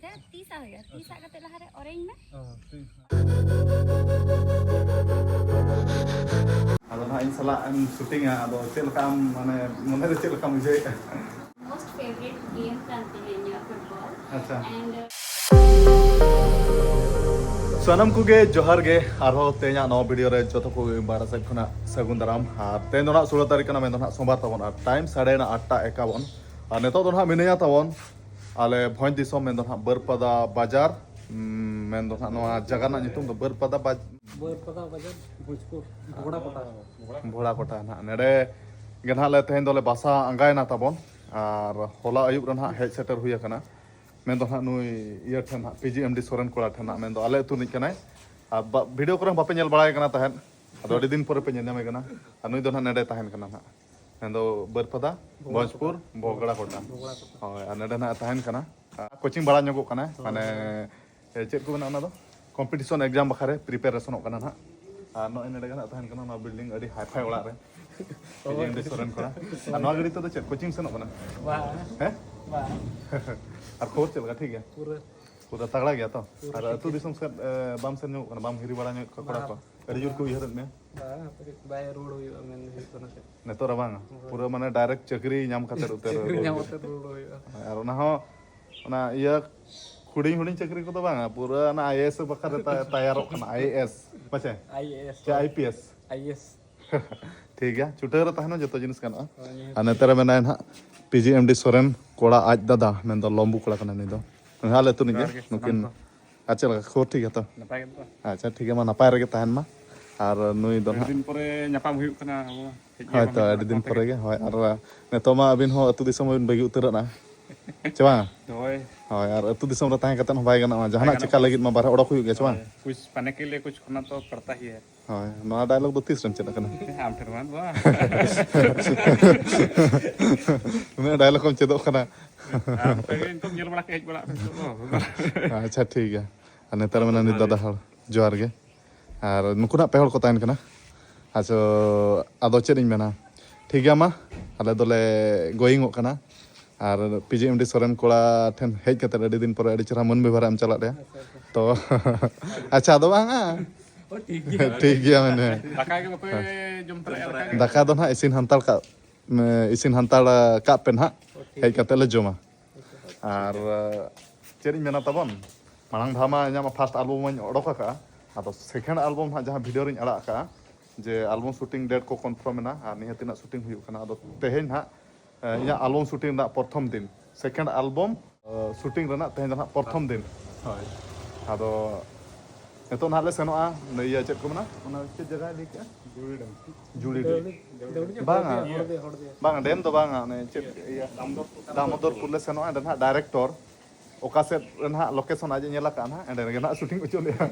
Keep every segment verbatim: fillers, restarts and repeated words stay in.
ᱛᱤ ᱥᱟᱵ ᱦᱩᱭᱩᱜᱼᱟ, ᱛᱤ ᱥᱟᱵ ᱠᱟᱛᱮ ᱞᱟᱦᱟᱨᱮ ᱚᱨᱮᱧ ᱢᱮ᱾ ᱟᱫᱚ ᱱᱟᱦᱟᱜ ᱤᱧ ᱥᱟᱞᱟᱜ ᱮᱢ ᱥᱩᱴᱤᱝᱟ, ᱟᱫᱚ ᱪᱮᱫ ᱞᱮᱠᱟ ᱟᱢ ᱢᱟᱱᱮ ᱢᱚᱱᱮ ᱨᱮ ᱪᱮᱫ ᱞᱮᱠᱟᱢ ᱩᱭᱦᱟᱹᱨᱮᱫᱼᱟ? Most favorite game ᱠᱟᱱ ᱛᱤᱧᱟ ᱤᱧᱟᱹᱜ football. ᱟᱪᱪᱷᱟ. And ᱥᱟᱱᱟᱢ ᱠᱚᱜᱮ ᱡᱚᱦᱟᱨ ᱜᱮ᱾ ᱟᱨᱦᱚᱸ ᱛᱮᱦᱮᱧᱟᱜ ᱱᱚᱣᱟ ᱵᱷᱤᱰᱤᱭᱳ ᱨᱮ ᱡᱚᱛᱚ ᱠᱚᱜᱮ ᱵᱟᱲᱟ ᱥᱮᱫ ᱠᱷᱚᱱᱟᱜ ᱥᱟᱹᱜᱩᱱ ᱫᱟᱨᱟᱢ᱾ ᱟᱨ ᱛᱮᱦᱮᱧ ᱫᱚ ᱱᱟᱦᱟᱜ ᱥᱳᱞᱳ ᱛᱟᱹᱨᱤᱠᱷ ᱠᱟᱱᱟ, ᱢᱮᱱᱫᱚ ᱱᱟᱦᱟᱜ ᱥᱳᱢᱵᱟᱨ ᱛᱟᱵᱚᱱ, ᱟᱨ ᱴᱟᱭᱤᱢ ᱥᱟᱰᱮᱭᱮᱱᱟ ᱟᱴᱴᱟ ᱮᱠᱟᱵᱚᱱ᱾ ᱟᱨ ᱱᱤᱛᱚᱜ ᱫᱚ ᱱᱟᱦᱟᱜ ᱢᱤᱱᱟᱹᱧᱟ ᱛᱟᱵᱚᱱ ᱟᱞᱮ ᱵᱷᱚᱸᱡᱽ ᱫᱤᱥᱚᱢ, ᱢᱮᱱᱫᱚ ᱱᱟᱦᱟᱜ ᱵᱟᱹᱨᱯᱟᱫᱟ ᱵᱟᱡᱟᱨ᱾ ᱩᱸ, ᱢᱮᱱᱫᱚ ᱱᱟᱦᱟᱜ ᱱᱚᱣᱟ ᱡᱟᱭᱜᱟ ᱨᱮᱱᱟᱜ ᱧᱩᱛᱩᱢ ᱫᱚ ᱵᱟᱹᱨᱯᱟᱫᱟ ᱵᱟᱡ- ᱵᱟᱹᱨᱯᱟᱫᱟ ᱵᱟᱡᱟᱨ, ᱵᱷᱳᱡᱽᱯᱩᱨ, ᱵᱷᱚᱲᱟ ᱯᱟᱴᱟ᱾ ᱵᱷᱚᱲᱟ ᱯᱟᱴᱟ ᱱᱟᱦᱟᱜ᱾ ᱱᱚᱰᱮ ᱜᱮ ᱱᱟᱦᱟᱜ ᱞᱮ ᱛᱮᱦᱮᱧ ᱫᱚᱞᱮ ᱵᱟᱥᱟ ᱟᱸᱜᱟᱭᱮᱱᱟ ᱛᱟᱵᱚᱱ᱾ ᱟᱨ ᱦᱚᱞᱟ ᱟᱹᱭᱩᱵ ᱨᱮ ᱱᱟᱦᱟᱜ ᱦᱮᱡ ᱥᱮᱴᱮᱨ ᱦᱩᱭ ᱟᱠᱟᱱᱟ᱾ ᱢᱮᱱᱫᱚ ᱱᱟᱦᱟᱜ ᱱᱩᱭ ᱤᱭᱟᱹ ᱴᱷᱮᱱ ᱱᱟᱦᱟᱜ, ᱯᱤ ᱡᱤ ᱮᱢ ᱰᱤ ᱥᱚᱨᱮᱱ ᱠᱚᱲᱟ ᱴᱷᱮᱱ ᱱᱟᱦᱟᱜ᱾ ᱢᱮᱱᱫᱚ ᱟᱞᱮ ᱟᱹᱛᱩ ᱨᱤᱱᱤᱡ ᱠᱟᱱᱟᱭ᱾ ᱟᱨ ᱵᱟ-, ᱵᱷᱤᱰᱤᱭᱳ ᱠᱚᱨᱮ ᱦᱚᱸ ᱵᱟᱯᱮ ᱧᱮᱞ ᱵᱟᱲᱟᱭ ᱠᱟᱱᱟ ᱛᱟᱦᱮᱸᱫ, ᱟᱫᱚ ᱟᱹᱰᱤ ᱫᱤᱱ ᱯᱚᱨᱮ ᱯᱮ ᱧᱮᱞ ᱧᱟᱢᱮ ᱠᱟᱱᱟ᱾ ᱟᱨ ᱱᱩᱭ ᱫᱚ ᱱᱟᱦᱟᱜ ᱱᱚᱰᱮ ᱛᱟᱦᱮᱱ ᱠᱟᱱᱟ ᱱᱟᱦᱟᱜ᱾ ᱢᱮᱱᱫᱚ ᱵᱟᱹᱨᱯᱟᱫᱟ, ᱵᱷᱚᱸᱡᱽᱯᱩᱨ, ᱵᱚᱜᱽᱲᱟ ᱠᱚᱴᱟ᱾ ᱵᱚᱜᱽᱲᱟ ᱠᱚᱴᱟ᱾ ᱦᱳᱭ, ᱟᱨ ᱱᱚᱰᱮ ᱱᱟᱦᱟᱜ ᱛᱟᱦᱮᱱ ᱠᱟᱱᱟ᱾ ᱠᱳᱪᱤᱝ ᱵᱟᱲᱟ ᱧᱚᱜᱚᱜ ᱠᱟᱱᱟ, ᱦᱳᱭ᱾ ᱢᱟᱱᱮ, ᱮ, ᱪᱮᱫ ᱠᱚ ᱢᱮᱱᱟ ᱚᱱᱟ ᱫᱚ? ᱠᱚᱢᱯᱤᱴᱤᱥᱚᱱ ᱮᱠᱡᱟᱢ ᱵᱟᱠᱷᱨᱟ ᱨᱮ ᱯᱨᱤᱯᱟᱨᱮᱥᱚᱱᱚᱜ ᱠᱟᱱᱟ ᱱᱟᱦᱟᱜ᱾ ᱟᱨ ᱱᱚᱜᱼᱚᱭ ᱱᱚᱰᱮ ᱜᱮ ᱱᱟᱦᱟᱜ ᱛᱟᱦᱮᱱ ᱠᱟᱱᱟ, ᱱᱚᱣᱟ ᱵᱤᱞᱰᱤᱝ ᱟᱹᱰᱤ ᱦᱟᱭᱯᱷᱟᱭ ᱚᱲᱟᱜ ᱨᱮ᱾ ᱯᱤ ᱡᱤ ᱮᱢ ᱰᱤ ᱥᱚᱨᱮᱱ ᱠᱚᱲᱟ᱾ ᱟᱨ ᱱᱚᱣᱟ ᱜᱷᱟᱹᱲᱤ ᱛᱮᱫᱚ ᱪᱮᱫ ᱠᱳᱪᱤᱝ ᱥᱮᱱᱚᱜ ᱠᱟᱱᱟ? ᱵᱟᱝ᱾ ᱦᱮᱸ? ᱵᱟᱝ᱾ ᱟᱨ ᱠᱷᱚᱵᱚᱨ ᱪᱮᱫ ᱞᱮᱠᱟ? ᱴᱷᱤᱠ ᱜᱮᱭᱟ? ᱯᱩᱨᱟᱹ᱾ ᱯᱩᱨᱟᱹ ᱛᱟᱜᱲᱟ ᱜᱮᱭᱟ ᱛᱚ? ᱯᱩᱨᱟᱹ ᱟᱨ ᱴᱷᱤᱠ ᱟᱹᱛᱩ ᱜᱮᱭᱟ᱾ ᱫᱤᱥᱚᱢ ᱥᱮᱫ, ᱮ, ᱵᱟᱢ ᱥᱮᱱ ᱧᱚᱜᱚᱜ ᱠᱟᱱᱟ? ᱵᱟᱢ ᱦᱤᱨᱤ ᱵᱟᱲᱟ ᱧᱚᱜ ᱠᱚᱣᱟ ᱠᱚᱲᱟ ᱵᱟᱝ᱾ ᱠᱚ? ᱟᱹᱰᱤ ᱡᱳᱨ ᱠᱚ ᱩᱭᱦᱟᱹᱨᱮᱫ ᱢᱮᱭᱟ᱾ ᱵᱟᱝ, ᱦᱟᱯᱮ ᱠᱟᱹᱡ ᱵᱟᱭ ᱨᱩᱣᱟᱹᱲ ᱦᱩᱭᱩᱜᱼᱟ ᱢᱮᱱ ᱦᱩᱭᱩᱜ ᱠᱟᱱᱟ ᱥᱮ᱾ ᱱᱤᱛᱚᱜ ᱨᱮ ᱵᱟᱝ, ᱦᱳᱭ᱾ ᱯᱩᱨᱟᱹ ᱢᱟᱱᱮ ᱰᱟᱭᱨᱮᱠᱴ ᱪᱟᱹᱠᱨᱤ ᱧᱟᱢ ᱠᱟᱛᱮ ᱩᱛᱟᱹᱨ ᱪᱟᱹᱠᱨᱤ ᱨᱩᱣᱟᱹᱲ ᱧᱟᱢ ᱦᱩᱭᱩᱜᱼᱟ᱾ ᱠᱟᱛᱮ ᱨᱩᱣᱟᱹᱲ ᱦᱩᱭᱩᱜᱼᱟ᱾ ᱦᱳᱭ, ᱟᱨ ᱚᱱᱟ ᱦᱚᱸ, ᱚᱱᱟ ᱤᱭᱟᱹ ᱦᱩᱰᱤᱧ ᱦᱩᱰᱤᱧ ᱪᱟᱹᱠᱨᱤ ᱠᱚᱫᱚ ᱵᱟᱝᱟ, ᱯᱩᱨᱟᱹ ᱚᱱᱟ ᱟᱭ ᱮ ᱮᱥ ᱵᱟᱠᱷᱨᱟ ᱨᱮ ᱛᱟ-, ᱛᱮᱭᱟᱨᱚᱜ ᱠᱟᱱᱟ, ᱟᱭ ᱮ ᱮᱥ, ᱯᱟᱪᱮ? ᱟᱭ ᱮ ᱮᱥ, ᱪᱮ ᱦᱳᱭ᱾ I P S? I A S. ᱴᱷᱤᱠ ᱜᱮᱭᱟ, ᱪᱷᱩᱴᱟᱹᱣ ᱨᱮ ᱛᱟᱦᱮᱱ ᱢᱟ, ᱡᱚᱛᱚ ᱡᱤᱱᱤᱥ ᱜᱟᱱᱚᱜᱼᱟ᱾ ᱦᱳᱭ, ᱱᱤᱦᱟᱹᱛ᱾ ᱟᱨ ᱱᱚᱛᱮ ᱨᱮ ᱢᱮᱱᱟᱭᱟ ᱱᱟᱦᱟᱜ ᱯᱤ ᱡᱤ ᱮᱢ ᱰᱤ ᱥᱚᱨᱮᱱ, ᱠᱚᱲᱟ ᱟᱡ ᱫᱟᱫᱟ, ᱢᱮᱱᱫᱚ ᱞᱚᱢᱵᱩ ᱠᱚᱲᱟ ᱠᱟᱱᱟᱭ ᱱᱩᱭ ᱫᱚ᱾ ᱱᱩᱭ ᱦᱚᱸ ᱟᱞᱮ ᱟᱹᱛᱩ ᱨᱤᱱᱤᱡ ᱜᱮ, ᱡᱚᱦᱟᱨ ᱜᱮ ᱥᱟᱱᱟᱢ ᱱᱩᱠᱤᱱ ᱠᱚ᱾ ᱟᱨ ᱪᱮᱫ ᱞᱮᱠᱟ ᱠᱷᱚᱵᱚᱨ, ᱴᱷᱤᱠ ᱜᱮᱭᱟ ᱛᱚ? ᱱᱟᱯᱟᱭ ᱜᱮ ᱛᱚ? ᱟᱪᱪᱷᱟ, ᱴᱷᱤᱠ ᱜᱮᱭᱟ, ᱢᱟ ᱱᱟᱯᱟᱭ ᱨᱮᱜᱮ ᱛᱟᱦᱮᱱ ᱢᱟ᱾ ᱟᱨ ᱱᱩᱭ ᱫᱚ ᱟᱹᱰᱤ ᱱᱟᱦᱟᱜ ᱫᱤᱱ ᱯᱚᱨᱮ ᱧᱟᱯᱟᱢ ᱦᱩᱭᱩᱜ ᱠᱟᱱᱟ, ᱟᱵᱚ ᱦᱮᱡ ᱦᱳᱭ ᱜᱮᱵᱟᱝ ᱛᱚ, ᱦᱩᱭᱩᱜ ᱟᱹᱰᱤ ᱠᱟᱱᱟ ᱫᱤᱱ ᱯᱷᱳᱱ ᱯᱚᱨᱮ ᱛᱮᱜᱮ᱾ ᱜᱮ, ᱦᱳᱭ᱾ ᱟᱨ ᱱᱤᱛᱚᱜ ᱢᱟ ᱟᱹᱵᱤᱱ ᱦᱚᱸ ᱟᱹᱛᱩ ᱫᱤᱥᱚᱢ ᱵᱤᱱ ᱵᱟᱹᱜᱤ ᱩᱛᱟᱹᱨᱚᱜᱼᱟ, ᱪᱮ ᱵᱟᱝ? ᱦᱳᱭ᱾ ᱦᱳᱭ, ᱟᱨ ᱟᱹᱛᱩ ᱫᱤᱥᱚᱢ ᱨᱮ ᱛᱟᱦᱮᱸ ᱠᱟᱛᱮᱫ ᱦᱚᱸ ᱵᱟᱭ ᱜᱟᱱᱚᱜᱼᱟ, ᱵᱟᱭ ᱡᱟᱦᱟᱱᱟᱜ ᱜᱟᱱᱚᱜ ᱪᱮᱠᱟ ᱠᱟᱱᱟ᱾ ᱞᱟᱹᱜᱤᱫ ᱢᱟ ᱵᱟᱨᱦᱮ ᱚᱰᱚᱠ ᱦᱩᱭᱩᱜ ᱜᱮᱭᱟ, ᱪᱮ ᱵᱟᱝ? ᱦᱳᱭ, ᱠᱩᱪ ᱯᱟᱱᱮ ᱠᱮ ᱞᱤᱭᱮ ᱠᱩᱪ ᱠᱷᱳᱱᱟ ᱛᱚ ᱯᱟᱲᱛᱟ ᱦᱤ ᱦᱟᱭ᱾ ᱦᱳᱭ, ᱱᱚᱣᱟ ᱰᱟᱭᱞᱚᱜ ᱫᱚ ᱛᱤᱥ ᱨᱮᱢ ᱪᱮᱫ ᱟᱠᱟᱱᱟ? ᱟᱢ ᱴᱷᱮᱱ ᱢᱟ ᱫᱚ ᱵᱟᱝ᱾ ᱩᱱᱟᱹᱜ ᱰᱟᱭᱞᱚᱜ ᱮᱢ ᱪᱮᱫᱚᱜ ᱠᱟᱱᱟ᱾ ᱟᱨ ᱚᱱᱠᱟ ᱜᱮ ᱱᱤᱛᱚᱜ ᱧᱮᱞ ᱵᱟᱲᱟ ᱠᱮᱫ ᱦᱮᱡ ᱵᱟᱲᱟᱜ ᱢᱮ ᱱᱤᱛᱚᱜ ᱫᱚ᱾ ᱟᱪᱪᱷᱟ, ᱴᱷᱤᱠ ᱜᱮᱭᱟ᱾ ᱟᱨ ᱱᱮᱛᱟᱨ ᱢᱮᱱᱟ ᱱᱤᱛ ᱡᱚᱦᱟᱨ ᱫᱟᱫᱟ ᱜᱮ᱾ ᱦᱚᱲ, ᱡᱚᱦᱟᱨ ᱜᱮ᱾ ᱟᱨ ᱱᱩᱠᱩ ᱱᱟᱜ ᱯᱮ ᱦᱚᱲ ᱠᱚ ᱛᱟᱦᱮᱱ ᱠᱟᱱᱟ᱾ ᱟᱪᱪᱷᱟ, ᱟᱫᱚ ᱪᱮᱫ ᱤᱧ ᱢᱮᱱᱟ? ᱴᱷᱤᱠ ᱜᱮᱭᱟ, ᱢᱟ, ᱟᱞᱮ ᱫᱚᱞᱮ ᱜᱳᱭᱤᱝᱚᱜ ᱠᱟᱱᱟ᱾ ᱟᱨ ᱯᱤ ᱡᱮ ᱮᱢ ᱰᱤ ᱥᱚᱨᱮᱱ ᱠᱚᱲᱟ ᱴᱷᱮᱱ ᱦᱮᱡ ᱠᱟᱛᱮ ᱟᱹᱰᱤ ᱫᱤᱱ ᱯᱚᱨᱮ ᱟᱹᱰᱤ ᱪᱮᱦᱨᱟ ᱢᱟᱹᱱ ᱵᱮᱵᱷᱟᱨ ᱮᱢ ᱪᱟᱞᱟᱜ ᱨᱮᱭᱟ᱾ ᱛᱚ ᱟᱪᱪᱷᱟ, ᱟᱫᱚ ᱵᱟᱝᱟ, ᱴᱷᱤᱠ ᱜᱮᱭᱟ᱾ ᱴᱷᱤᱠ ᱜᱮᱭᱟ ᱢᱟᱱᱮ᱾ ᱫᱟᱠᱟ ᱜᱮ ᱵᱟᱯᱮ ᱡᱚᱢ ᱛᱚᱨᱟᱭᱟ ᱫᱟᱠᱟ ᱜᱮ? ᱫᱟᱠᱟ ᱫᱚ ᱱᱟᱦᱟᱜ ᱤᱥᱤᱱ ᱦᱟᱱᱛᱟᱲ ᱠᱟᱜ, ᱤᱥᱤᱱ ᱦᱟᱱᱛᱟᱲ ᱠᱟᱜ ᱯᱮ ᱱᱟᱦᱟᱜ, ᱦᱮᱡ ᱠᱟᱛᱮ ᱞᱮ ᱡᱚᱢᱟ᱾ ᱟᱨ ᱪᱮᱫ ᱤᱧ ᱢᱮᱱᱟ ᱛᱟᱵᱚᱱ, ᱢᱟᱲᱟᱝ ᱫᱷᱟᱣ ᱢᱟ ᱤᱧᱟᱹᱜ ᱢᱟ ᱯᱷᱟᱥᱴ ᱟᱞᱵᱚᱢ ᱢᱟᱧ ᱚᱰᱚᱠ ᱟᱠᱟᱫᱼᱟ, ᱟᱫᱚ ᱥᱮᱠᱮᱱᱰ ᱟᱞᱵᱚᱢ ᱦᱟᱸᱜ ᱡᱟᱦᱟᱸ ᱵᱷᱤᱰᱤᱭᱳ ᱨᱤᱧ ᱟᱲᱟᱜ ᱟᱠᱟᱫᱼᱟ, ᱡᱮ ᱟᱞᱵᱚᱢ ᱥᱩᱴᱤᱝ ᱰᱮᱴ ᱠᱚ ᱠᱚᱱᱯᱷᱟᱨᱢ ᱮᱱᱟ ᱟᱨ ᱱᱤᱦᱟᱹᱛ ᱨᱮᱱᱟᱜ ᱥᱩᱴᱤᱝ ᱦᱩᱭᱩᱜ ᱠᱟᱱᱟ᱾ ᱟᱫᱚ ᱛᱮᱦᱮᱧ ᱦᱟᱸᱜ ᱤᱧᱟᱹᱜ ᱟᱞᱵᱚᱢ ᱥᱩᱴᱤᱝ ᱨᱮᱱᱟᱜ ᱯᱨᱚᱛᱷᱚᱢ ᱫᱤᱱ, ᱥᱮᱠᱮᱱᱰ ᱟᱞᱵᱚᱢ ᱥᱩᱴᱤᱝ ᱨᱮᱱᱟᱜ ᱛᱮᱦᱮᱧ ᱫᱚ ᱦᱟᱸᱜ ᱯᱨᱚᱛᱷᱚᱢ ᱫᱤᱱ᱾ ᱦᱳᱭ᱾ ᱟᱫᱚ ᱱᱤᱛᱚᱜ ᱱᱟᱦᱟᱜ ᱞᱮ ᱥᱮᱱᱚᱜᱼᱟ, ᱤᱭᱟᱹ ᱪᱮᱫ ᱠᱚ ᱢᱮᱱᱟ, ᱚᱱᱟ ᱪᱮᱫ ᱡᱟᱭᱜᱟᱭ ᱞᱟᱹᱭ ᱠᱮᱜᱼᱟ? ᱡᱩᱲᱤ ᱰᱮᱢ᱾ ᱵᱟᱝᱟ, ᱵᱟᱝᱟ, ᱰᱮᱢ ᱫᱚ ᱵᱟᱝᱟ, ᱚᱱᱮ ᱪᱮᱫ ᱤᱭᱟᱹ, ᱫᱟᱢᱳᱫᱚᱨᱯᱩᱨ ᱞᱮ ᱥᱮᱱᱚᱜᱼᱟ᱾ ᱚᱸᱰᱮ ᱱᱟᱦᱟᱜ ᱰᱟᱭᱨᱮᱠᱴᱚᱨ ᱚᱠᱟ ᱥᱮᱫ ᱨᱮ ᱱᱟᱦᱟᱜ ᱞᱳᱠᱮᱥᱚᱱ ᱟᱡ ᱮ ᱧᱮᱞ ᱟᱠᱟᱫᱼᱟ ᱱᱟᱦᱟᱜ, ᱚᱸᱰᱮ ᱨᱮᱜᱮ ᱱᱟᱦᱟᱜ ᱥᱩᱴᱤᱝ ᱦᱚᱪᱚ ᱞᱮᱭᱟ᱾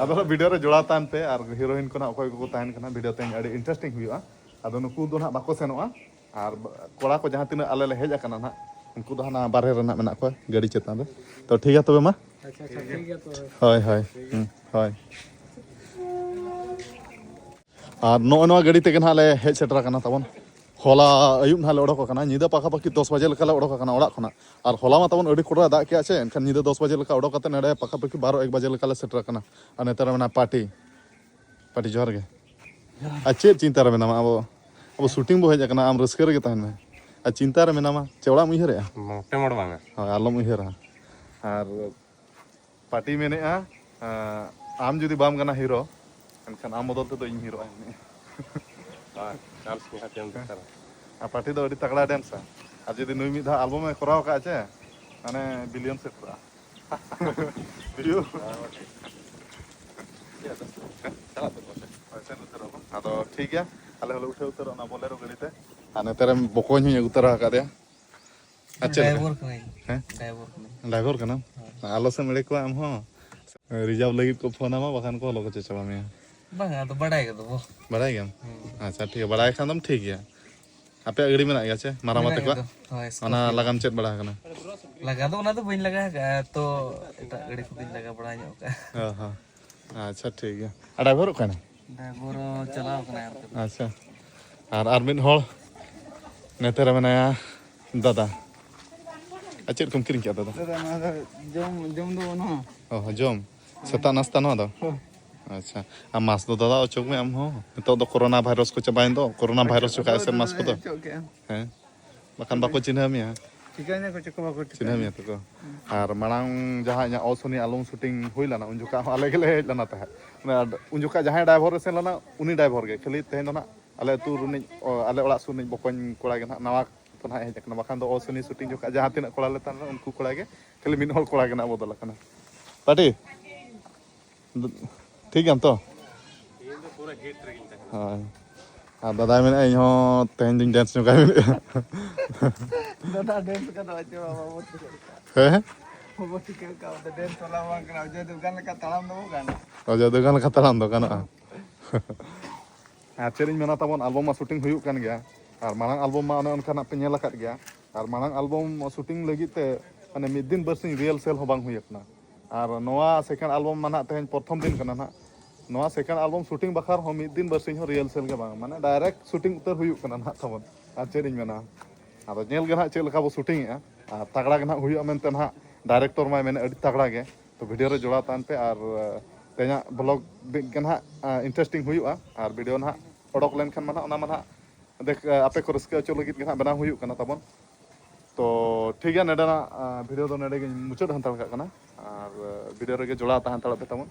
ᱟᱫᱚ ᱵᱷᱤᱰᱤᱭᱳ ᱨᱮ ᱡᱚᱲᱟᱣ ᱛᱟᱦᱮᱱ ᱯᱮ ᱟᱨ ᱦᱤᱨᱳᱭᱤᱱ ᱠᱚ ᱱᱟᱦᱟᱜ ᱚᱠᱚᱭ ᱠᱚᱠᱚ ᱛᱟᱦᱮᱱ ᱠᱟᱱᱟ, ᱵᱷᱤᱰᱤᱭᱳ ᱛᱮᱦᱮᱧ ᱟᱹᱰᱤ ᱤᱱᱴᱟᱨᱮᱥᱴᱤᱝ ᱦᱩᱭᱩᱜᱼᱟ᱾ ᱟᱫᱚ ᱱᱩᱠᱩ ᱫᱚ ᱱᱟᱦᱟᱜ ᱵᱟᱠᱚ ᱥᱮᱱᱚᱜᱼᱟ᱾ ᱟᱨ ᱠᱚᱲᱟ ᱠᱚ ᱡᱟᱦᱟᱸ ᱛᱤᱱᱟᱹᱜ ᱟᱞᱮ ᱞᱮ ᱦᱮᱡ ᱟᱠᱟᱱᱟ ᱱᱟᱦᱟᱜ, ᱩᱱᱠᱩ ᱫᱚ ᱦᱟᱱᱟ ᱵᱟᱨᱦᱮ ᱨᱮ ᱱᱟᱦᱟᱜ ᱢᱮᱱᱟᱜ ᱠᱚᱣᱟ ᱜᱟᱹᱰᱤ ᱪᱮᱛᱟᱱ ᱨᱮ᱾ ᱛᱚ ᱴᱷᱤᱠ ᱜᱮᱭᱟ ᱛᱚᱵᱮ ᱢᱟ᱾ ᱟᱪᱪᱷᱟ, ᱟᱪᱪᱷᱟ, ᱴᱷᱤᱠ ᱜᱮᱭᱟ ᱛᱚᱵᱮ᱾ ᱦᱳᱭ, ᱦᱳᱭ᱾ ᱦᱩᱸ, ᱦᱳᱭ᱾ ᱟᱨ ᱱᱚᱜᱼᱚᱭ ᱱᱚᱣᱟ ᱜᱟᱹᱰᱤ ᱛᱮᱜᱮ ᱱᱟᱦᱟᱜ ᱞᱮ ᱦᱮᱡ ᱥᱮᱴᱮᱨ ᱟᱠᱟᱱᱟ ᱛᱟᱵᱚᱱ᱾ ᱦᱚᱞᱟ ᱟᱹᱭᱩᱵ ᱱᱟᱦᱟᱜ ᱞᱮ ᱚᱰᱚᱠ ᱟᱠᱟᱱᱟ, ᱧᱤᱫᱟᱹ ᱯᱟᱠᱟᱯᱟᱠᱤ ᱫᱚᱥ ᱵᱟᱡᱮ ᱞᱮᱠᱟ ᱞᱮ ᱚᱰᱚᱠ ᱟᱠᱟᱱᱟ ᱚᱲᱟᱜ ᱠᱷᱚᱱᱟᱜ᱾ ᱟᱨ ᱦᱚᱞᱟ ᱢᱟ ᱛᱟᱵᱚᱱ ᱟᱹᱰᱤ ᱠᱚᱰᱨᱟ ᱫᱟᱜ ᱠᱮᱜᱼᱟ ᱪᱮ, ᱮᱱᱠᱷᱟᱱ ᱧᱤᱫᱟᱹ ᱫᱚᱥ ᱵᱟᱡᱮ ᱞᱮᱠᱟ ᱚᱰᱚᱠ ᱠᱟᱛᱮ ᱱᱚᱰᱮ ᱯᱟᱠᱟᱯᱟᱠᱤ ᱵᱟᱨᱚ ᱮᱠ ᱵᱟᱡᱮ ᱞᱮᱠᱟ ᱞᱮ ᱥᱮᱴᱮᱨ ᱟᱠᱟᱱᱟ᱾ ᱟᱨ ᱱᱮᱛᱟᱨ ᱢᱮᱱᱟᱜᱼᱟ ᱯᱟᱨᱴᱤ᱾ ᱯᱟᱨᱴᱤ ᱡᱚᱦᱟᱨ ᱜᱮ᱾ ᱟᱨ ᱪᱮᱫ ᱪᱤᱱᱛᱟ ᱨᱮ ᱢᱮᱱᱟᱢᱟ? ᱟᱵᱚ, ᱟᱵᱚ ᱥᱩᱴᱤᱝ ᱵᱚ ᱦᱮᱡ ᱟᱠᱟᱱᱟ, ᱟᱢ ᱨᱟᱹᱥᱠᱟᱹ ᱨᱮᱜᱮ ᱛᱟᱦᱮᱱ ᱢᱮ᱾ ᱟᱨ ᱪᱤᱱᱛᱟ ᱨᱮ ᱢᱮᱱᱟᱢᱟ, ᱪᱮ ᱚᱲᱟᱜ ᱮᱢ ᱩᱭᱦᱟᱹᱨᱮᱜᱼᱟ? ᱢᱚᱴᱮ ᱢᱚᱴ ᱵᱟᱝᱟ᱾ ᱦᱳᱭ, ᱟᱞᱚᱢ ᱩᱭᱦᱟᱹᱨᱟ᱾ ᱟᱨ ᱯᱟᱨᱴᱤ ᱢᱮᱱᱮᱜᱼᱟ, ᱟᱸ, ᱟᱢ ᱡᱩᱫᱤ ᱵᱟᱢ ᱜᱟᱱᱟ ᱦᱤᱨᱳ, ᱮᱱᱠᱷᱟᱱ ᱟᱢ ᱵᱚᱫᱚᱞ ᱛᱮᱫᱚ ᱤᱧ ᱦᱤᱨᱳᱜᱼᱟ ᱢᱮᱱᱮᱜᱼᱟ᱾ ᱟᱨ ᱪᱟᱱᱥ ᱠᱚ ᱦᱟᱸᱜ ᱪᱮᱫ ᱮᱢ ᱫᱚᱨᱠᱟᱨᱟ? ᱟᱨ ᱯᱟᱨᱴᱤ ᱫᱚ ᱟᱹᱰᱤ ᱛᱟᱜᱲᱟ ᱰᱮᱱᱥᱟ᱾ ᱟᱨ ᱡᱩᱫᱤ ᱱᱩᱭ ᱢᱤᱫ ᱫᱷᱟᱣ ᱟᱞᱵᱚᱢ ᱮ ᱠᱚᱨᱟᱣ ᱠᱟᱜᱼᱟ ᱪᱮ, ᱢᱟᱱᱮ ᱵᱤᱞᱤᱭᱚᱱ ᱥᱮᱴᱮᱨᱚᱜᱼᱟ᱾ ᱵᱤᱞᱤᱭᱚᱱ᱾ ᱪᱟᱞᱟᱜ ᱛᱟᱵᱚᱱᱟ ᱥᱮ? ᱦᱳᱭ, ᱥᱮᱱ ᱩᱛᱟᱹᱨᱚᱜ ᱟᱵᱚᱱ᱾ ᱟᱫᱚ ᱴᱷᱤᱠ ᱜᱮᱭᱟ, ᱟᱞᱮ ᱦᱚᱸᱞᱮ ᱩᱴᱷᱟᱹᱣ ᱩᱛᱟᱹᱨᱚᱜᱼᱟ ᱚᱱᱟ ᱵᱚᱞᱮᱨᱳ ᱜᱟᱹᱰᱤ ᱛᱮ᱾ ᱟᱨ ᱱᱚᱛᱮ ᱨᱮ ᱵᱚᱠᱚᱧ ᱦᱚᱸᱧ ᱟᱹᱜᱩ ᱛᱚᱨᱟ ᱟᱠᱟᱫᱮᱭᱟ᱾ ᱟᱨ ᱪᱮᱫ ᱞᱮᱠᱟ? ᱰᱨᱟᱭᱵᱷᱟᱨ ᱠᱟᱹᱱᱟᱹᱧ᱾ ᱦᱮᱸ? ᱰᱨᱟᱭᱵᱷᱟᱨ ᱠᱟᱹᱱᱟᱹᱧ᱾ ᱰᱨᱟᱭᱵᱷᱟᱨ ᱠᱟᱱᱟᱢ? ᱦᱳᱭ᱾ ᱟᱞᱚ ᱥᱮᱢ ᱮᱲᱮ ᱠᱚᱣᱟ ᱟᱢ ᱦᱚᱸ᱾ ᱨᱤᱡᱟᱨᱵᱷ ᱞᱟᱹᱜᱤᱫ ᱠᱚ ᱯᱷᱳᱱ ᱟᱢᱟ, ᱵᱟᱠᱷᱟᱱ ᱠᱚ ᱦᱚᱞᱚ ᱠᱚ ᱪᱟᱪᱟᱣ ᱢᱮᱭᱟ᱾ ᱵᱟᱝᱟ, ᱟᱫᱚ ᱵᱟᱰᱟᱭ ᱜᱮᱫᱚ ᱵᱚ᱾ ᱵᱟᱰᱟᱭ ᱜᱮᱭᱟᱢ? ᱦᱩᱸ᱾ ᱟᱪᱪᱷᱟ, ᱴᱷᱤᱠ ᱜᱮᱭᱟ, ᱵᱟᱲᱟᱭ ᱠᱷᱟᱱ ᱫᱚᱢ ᱴᱷᱤᱠ ᱜᱮᱭᱟ᱾ ᱟᱯᱮᱭᱟᱜ ᱜᱟᱹᱰᱤ ᱢᱮᱱᱟᱜ ᱜᱮᱭᱟ ᱪᱮ? ᱢᱟᱨᱟᱝᱵᱟ ᱢᱮᱱᱟᱜ ᱛᱟᱠᱚᱣᱟᱜ? ᱜᱮᱫᱚ᱾ ᱦᱳᱭ, ᱚᱱᱟ ᱥᱠᱚᱨᱯᱤᱭᱳ᱾ ᱞᱟᱜᱟᱢ ᱪᱮᱫ ᱵᱟᱲᱟ ᱟᱠᱟᱱᱟ? ᱞᱟᱜᱟ ᱫᱚ ᱚᱱᱟ ᱫᱚ ᱵᱟᱹᱧ ᱞᱟᱜᱟ ᱟᱠᱟᱫᱼᱟ, ᱛᱚ ᱮᱴᱟᱜ ᱜᱟᱹᱰᱤ ᱠᱚᱫᱚᱧ ᱞᱟᱜᱟ ᱵᱟᱲᱟ ᱧᱚᱜ ᱟᱠᱟᱫᱼᱟ᱾ ᱚ ᱦᱚᱸ᱾ ᱟᱪᱪᱷᱟ, ᱴᱷᱤᱠ ᱜᱮᱭᱟ᱾ ᱟᱨ ᱰᱨᱟᱭᱵᱷᱟᱨ ᱚᱠᱟᱭ ᱱᱟᱭ? ᱰᱨᱟᱭᱵᱷᱟᱨ ᱪᱟᱞᱟᱣ ᱟᱠᱟᱱᱟᱭ ᱦᱟᱱᱛᱮ᱾ ᱟᱪᱪᱷᱟ᱾ ᱟᱨ, ᱟᱨ ᱢᱤᱫ ᱦᱚᱲ ᱱᱚᱛᱮ ᱨᱮ ᱢᱮᱱᱟᱭᱟ, ᱫᱟᱫᱟ᱾ ᱟᱨ ᱪᱮᱫ ᱠᱚᱢ ᱠᱤᱨᱤᱧ ᱠᱮᱫᱟ ᱫᱟᱫᱟ? ᱫᱟᱫᱟ, ᱱᱚᱣᱟ ᱫᱚ ᱡᱚᱢ ᱡᱚᱢ ᱫᱚ ᱵᱟᱹᱱᱩᱜᱼᱟ᱾ ᱚ, ᱡᱚᱢ ᱥᱮᱛᱟᱜ ᱱᱟᱥᱛᱟ ᱱᱚᱣᱟ ᱫᱚ? ᱦᱳᱭ᱾ ᱟᱪᱪᱷᱟ, ᱟᱨ ᱢᱟᱥᱠ ᱫᱚ ᱫᱟᱫᱟ ᱚᱪᱚᱜ ᱢᱮ ᱟᱢ ᱦᱚᱸ᱾ ᱱᱤᱛᱚᱜ ᱫᱚ ᱠᱳᱨᱳᱱᱟ ᱵᱷᱟᱭᱨᱟᱥ ᱠᱚ ᱪᱟᱵᱟᱭᱮᱱ ᱫᱚ, ᱠᱳᱨᱳᱱᱟ ᱵᱷᱟᱭᱨᱟᱥ ᱪᱚᱠᱟᱜ ᱮᱥᱮᱫ ᱢᱟᱥᱠ ᱠᱚᱫᱚ᱾ ᱚᱪᱚᱜ ᱠᱮᱜᱼᱟ᱾ ᱦᱮᱸ, ᱵᱟᱠᱷᱟᱱ ᱵᱟᱠᱚ ᱪᱤᱱᱦᱟᱹᱣ ᱢᱮᱭᱟ᱾ ᱴᱷᱤᱠᱟᱹᱧ ᱫᱚᱠᱚ ᱪᱮᱫ ᱠᱚ ᱵᱟᱠᱚ ᱪᱤᱱᱦᱟᱹᱣ ᱢᱮᱭᱟ ᱛᱟᱠᱚ᱾ ᱟᱨ ᱢᱟᱲᱟᱝ ᱡᱟᱦᱟᱸ ᱤᱧᱟᱹᱜ ᱚᱥᱩᱱᱤ ᱟᱞᱵᱚᱢ ᱥᱩᱴᱤᱝ ᱦᱩᱭ ᱞᱮᱱᱟ, ᱩᱱ ᱡᱚᱠᱷᱟ ᱦᱚᱸ ᱟᱞᱮ ᱜᱮᱞᱮ ᱦᱮᱡ ᱞᱮᱱᱟ ᱛᱟᱦᱮᱸᱫ᱾ ᱚᱱᱟ ᱩᱱ ᱡᱚᱠᱷᱟ ᱡᱟᱦᱟᱸᱭ ᱰᱨᱟᱭᱵᱷᱟᱨ ᱮ ᱥᱮᱱ ᱞᱮᱱᱟ, ᱩᱱᱤ ᱰᱨᱟᱭᱵᱷᱟᱨ ᱜᱮ᱾ ᱠᱷᱟᱹᱞᱤ ᱛᱮᱦᱮᱧ ᱫᱚ ᱱᱟᱜ ᱟᱞᱮ ᱟᱹᱛᱩ ᱨᱤᱱᱤᱡ, ᱚ, ᱟᱞᱮ ᱚᱲᱟᱜ ᱥᱩᱨ ᱨᱤᱱᱤᱡ ᱵᱚᱠᱚᱧ ᱠᱚᱲᱟ ᱜᱮ ᱱᱟᱜ ᱱᱟᱣᱟ ᱛᱚ ᱱᱟᱜ ᱦᱮᱡ ᱟᱠᱟᱱᱟ, ᱵᱟᱠᱷᱟᱱ ᱫᱚ ᱚᱥᱩᱱᱤ ᱥᱩᱴᱤᱝ ᱡᱚᱠᱷᱟ ᱡᱟᱦᱟᱸ ᱛᱤᱱᱟᱹᱜ ᱠᱚᱲᱟ ᱞᱮ ᱛᱟᱦᱮᱸ ᱞᱮᱱᱟ, ᱩᱱᱠᱩ ᱠᱚᱲᱟ ᱜᱮ, ᱠᱷᱟᱹᱞᱤ ᱢᱤᱫ ᱦᱚᱲ ᱠᱚᱲᱟ ᱜᱮ ᱱᱟᱜ ᱵᱚᱫᱚᱞ ᱟᱠᱟᱱᱟ᱾ ᱯᱟᱴᱤ, ᱴᱷᱤᱠ ᱜᱮᱭᱟᱢ ᱛᱚ? ᱦᱳᱭ᱾ ᱟᱨ ᱫᱟᱫᱟᱭ ᱢᱮᱱᱮᱫᱼᱟ, "ᱤᱧ ᱦᱚᱸ ᱛᱮᱦᱮᱧ ᱫᱩᱧ ᱰᱮᱱᱥ ᱧᱚᱜᱟ", ᱢᱮᱱᱮᱫᱼᱟ᱾ ᱫᱟᱫᱟ ᱰᱮᱱᱥ ᱠᱟᱫᱟ ᱪᱮ ᱵᱟᱵᱟ, ᱵᱟᱵᱚ ᱴᱷᱤᱠᱟᱹ ᱠᱟᱜ᱾ ᱦᱮᱸ? ᱵᱟᱵᱚ ᱴᱷᱤᱠᱟᱹ ᱠᱟᱜ, ᱚᱸᱰᱮ ᱰᱮᱱᱥ ᱵᱟᱞᱟ ᱵᱟᱝ ᱠᱟᱱᱟ, ᱚᱡᱚᱭ ᱫᱩᱜᱟᱱ ᱞᱮᱠᱟ ᱛᱟᱲᱟᱢ ᱫᱚ ᱵᱟᱝ ᱜᱟᱱᱚᱜᱼᱟ᱾ ᱚᱡᱚᱭ ᱫᱩᱜᱟᱱ ᱞᱮᱠᱟ ᱛᱟᱲᱟᱢ ᱫᱚ ᱜᱟᱱᱚᱜᱼᱟ᱾ ᱟᱨ ᱪᱮᱫ ᱤᱧ ᱢᱮᱱᱟ, ᱛᱟᱵᱚᱱ ᱟᱞᱵᱚᱢ ᱢᱟ ᱥᱩᱴᱤᱝ ᱦᱩᱭᱩᱜ ᱠᱟᱱ ᱜᱮᱭᱟ, ᱟᱨ ᱢᱟᱲᱟᱝ ᱟᱞᱵᱚᱢ ᱢᱟ ᱚᱱᱮ ᱚᱱᱠᱟᱱᱟᱜ ᱯᱮ ᱧᱮᱞ ᱟᱠᱟᱫ ᱜᱮᱭᱟ, ᱟᱨ ᱢᱟᱲᱟᱝ ᱟᱞᱵᱚᱢ ᱥᱩᱴᱤᱝ ᱞᱟᱹᱜᱤᱫ ᱛᱮ ᱢᱟᱱᱮ ᱢᱤᱫ ᱫᱤᱱ ᱵᱟᱨᱥᱤᱧ ᱨᱤᱦᱟᱨᱥᱮᱞ ᱦᱚᱸ ᱵᱟᱝ ᱦᱩᱭ ᱟᱠᱟᱱᱟ᱾ ᱟᱨ ᱱᱚᱣᱟ ᱥᱮᱠᱮᱱᱰ ᱟᱞᱵᱚᱢ ᱢᱟ ᱱᱟᱦᱟᱜ ᱛᱮᱦᱮᱧ ᱯᱨᱚᱛᱷᱚᱢ ᱫᱤᱱ ᱠᱟᱱᱟ ᱱᱟᱦᱟᱜ᱾ ᱱᱚᱣᱟ ᱥᱮᱠᱮᱱᱰ ᱟᱞᱵᱚᱢ ᱥᱩᱴᱤᱝ ᱵᱟᱠᱷᱨᱟ ᱦᱚᱸ ᱢᱤᱫ ᱫᱤᱱ ᱵᱟᱨᱥᱤᱧ ᱦᱚᱸ ᱨᱤᱦᱟᱨᱥᱮᱞ ᱜᱮ ᱵᱟᱝ, ᱢᱟᱱᱮ ᱰᱟᱭᱨᱮᱠᱴ ᱥᱩᱴᱤᱝ ᱩᱛᱟᱹᱨ ᱦᱩᱭᱩᱜ ᱠᱟᱱᱟ ᱱᱟᱦᱟᱜ ᱛᱟᱵᱚᱱ᱾ ᱟᱨ ᱪᱮᱫ ᱤᱧ ᱢᱮᱱᱟ, ᱟᱫᱚ ᱧᱮᱞ ᱜᱮ ᱱᱟᱦᱟᱜ ᱪᱮᱫ ᱞᱮᱠᱟ ᱵᱚ ᱥᱩᱴᱤᱝ ᱮᱜᱼᱟ, ᱟᱨ ᱛᱟᱜᱽᱲᱟ ᱜᱮ ᱱᱟᱦᱟᱜ ᱦᱩᱭᱩᱜᱼᱟ ᱢᱮᱱᱛᱮ ᱱᱟᱦᱟᱜ ᱰᱟᱭᱨᱮᱠᱴᱚᱨ ᱢᱟᱭ ᱢᱮᱱᱮᱫ ᱟᱹᱰᱤ ᱛᱟᱜᱽᱲᱟ ᱜᱮ᱾ ᱛᱚ ᱵᱷᱤᱰᱤᱭᱳ ᱨᱮ ᱡᱚᱲᱟᱣ ᱛᱟᱦᱮᱱ ᱯᱮ, ᱟᱨ ᱛᱮᱦᱮᱧᱟᱜ ᱵᱷᱞᱚᱜ ᱜᱮ ᱱᱟᱦᱟᱜ ᱤᱱᱴᱟᱨᱮᱥᱴᱤᱝ ᱦᱩᱭᱩᱜᱼᱟ, ᱟᱨ ᱵᱷᱤᱰᱤᱭᱳ ᱱᱟᱦᱟᱜ ᱚᱰᱚᱠ ᱞᱮᱱᱠᱷᱟᱱ ᱢᱟ ᱱᱟᱦᱟᱜ ᱚᱱᱟ ᱢᱟ ᱱᱟᱦᱟᱜ ᱫᱮᱠ ᱟᱯᱮ ᱠᱚ ᱨᱟᱹᱥᱠᱟᱹ ᱦᱚᱪᱚ ᱞᱟᱹᱜᱤᱫ ᱜᱮ ᱱᱟᱦᱟᱜ ᱵᱮᱱᱟᱣ ᱦᱩᱭᱩᱜ ᱠᱟᱱᱟ ᱛᱟᱵᱚᱱ᱾ ᱛᱚ ᱴᱷᱤᱠ ᱜᱮᱭᱟ, ᱱᱚᱰᱮᱱᱟᱜ ᱵᱷᱤᱰᱤᱭᱳ ᱫᱚ ᱱᱚᱰᱮ ᱜᱤᱧ ᱢᱩᱪᱟᱹᱫ ᱦᱟᱛᱟᱲ ᱠᱟᱜ ᱠᱟᱱᱟ, ᱟᱨ ᱵᱷᱤᱰᱤᱭᱳ ᱨᱮᱜᱮ ᱡᱚᱲᱟᱣ ᱛᱟᱦᱮᱸ ᱦᱟᱛᱟᱲᱚᱜ ᱯᱮ ᱛᱟᱵᱚᱱ᱾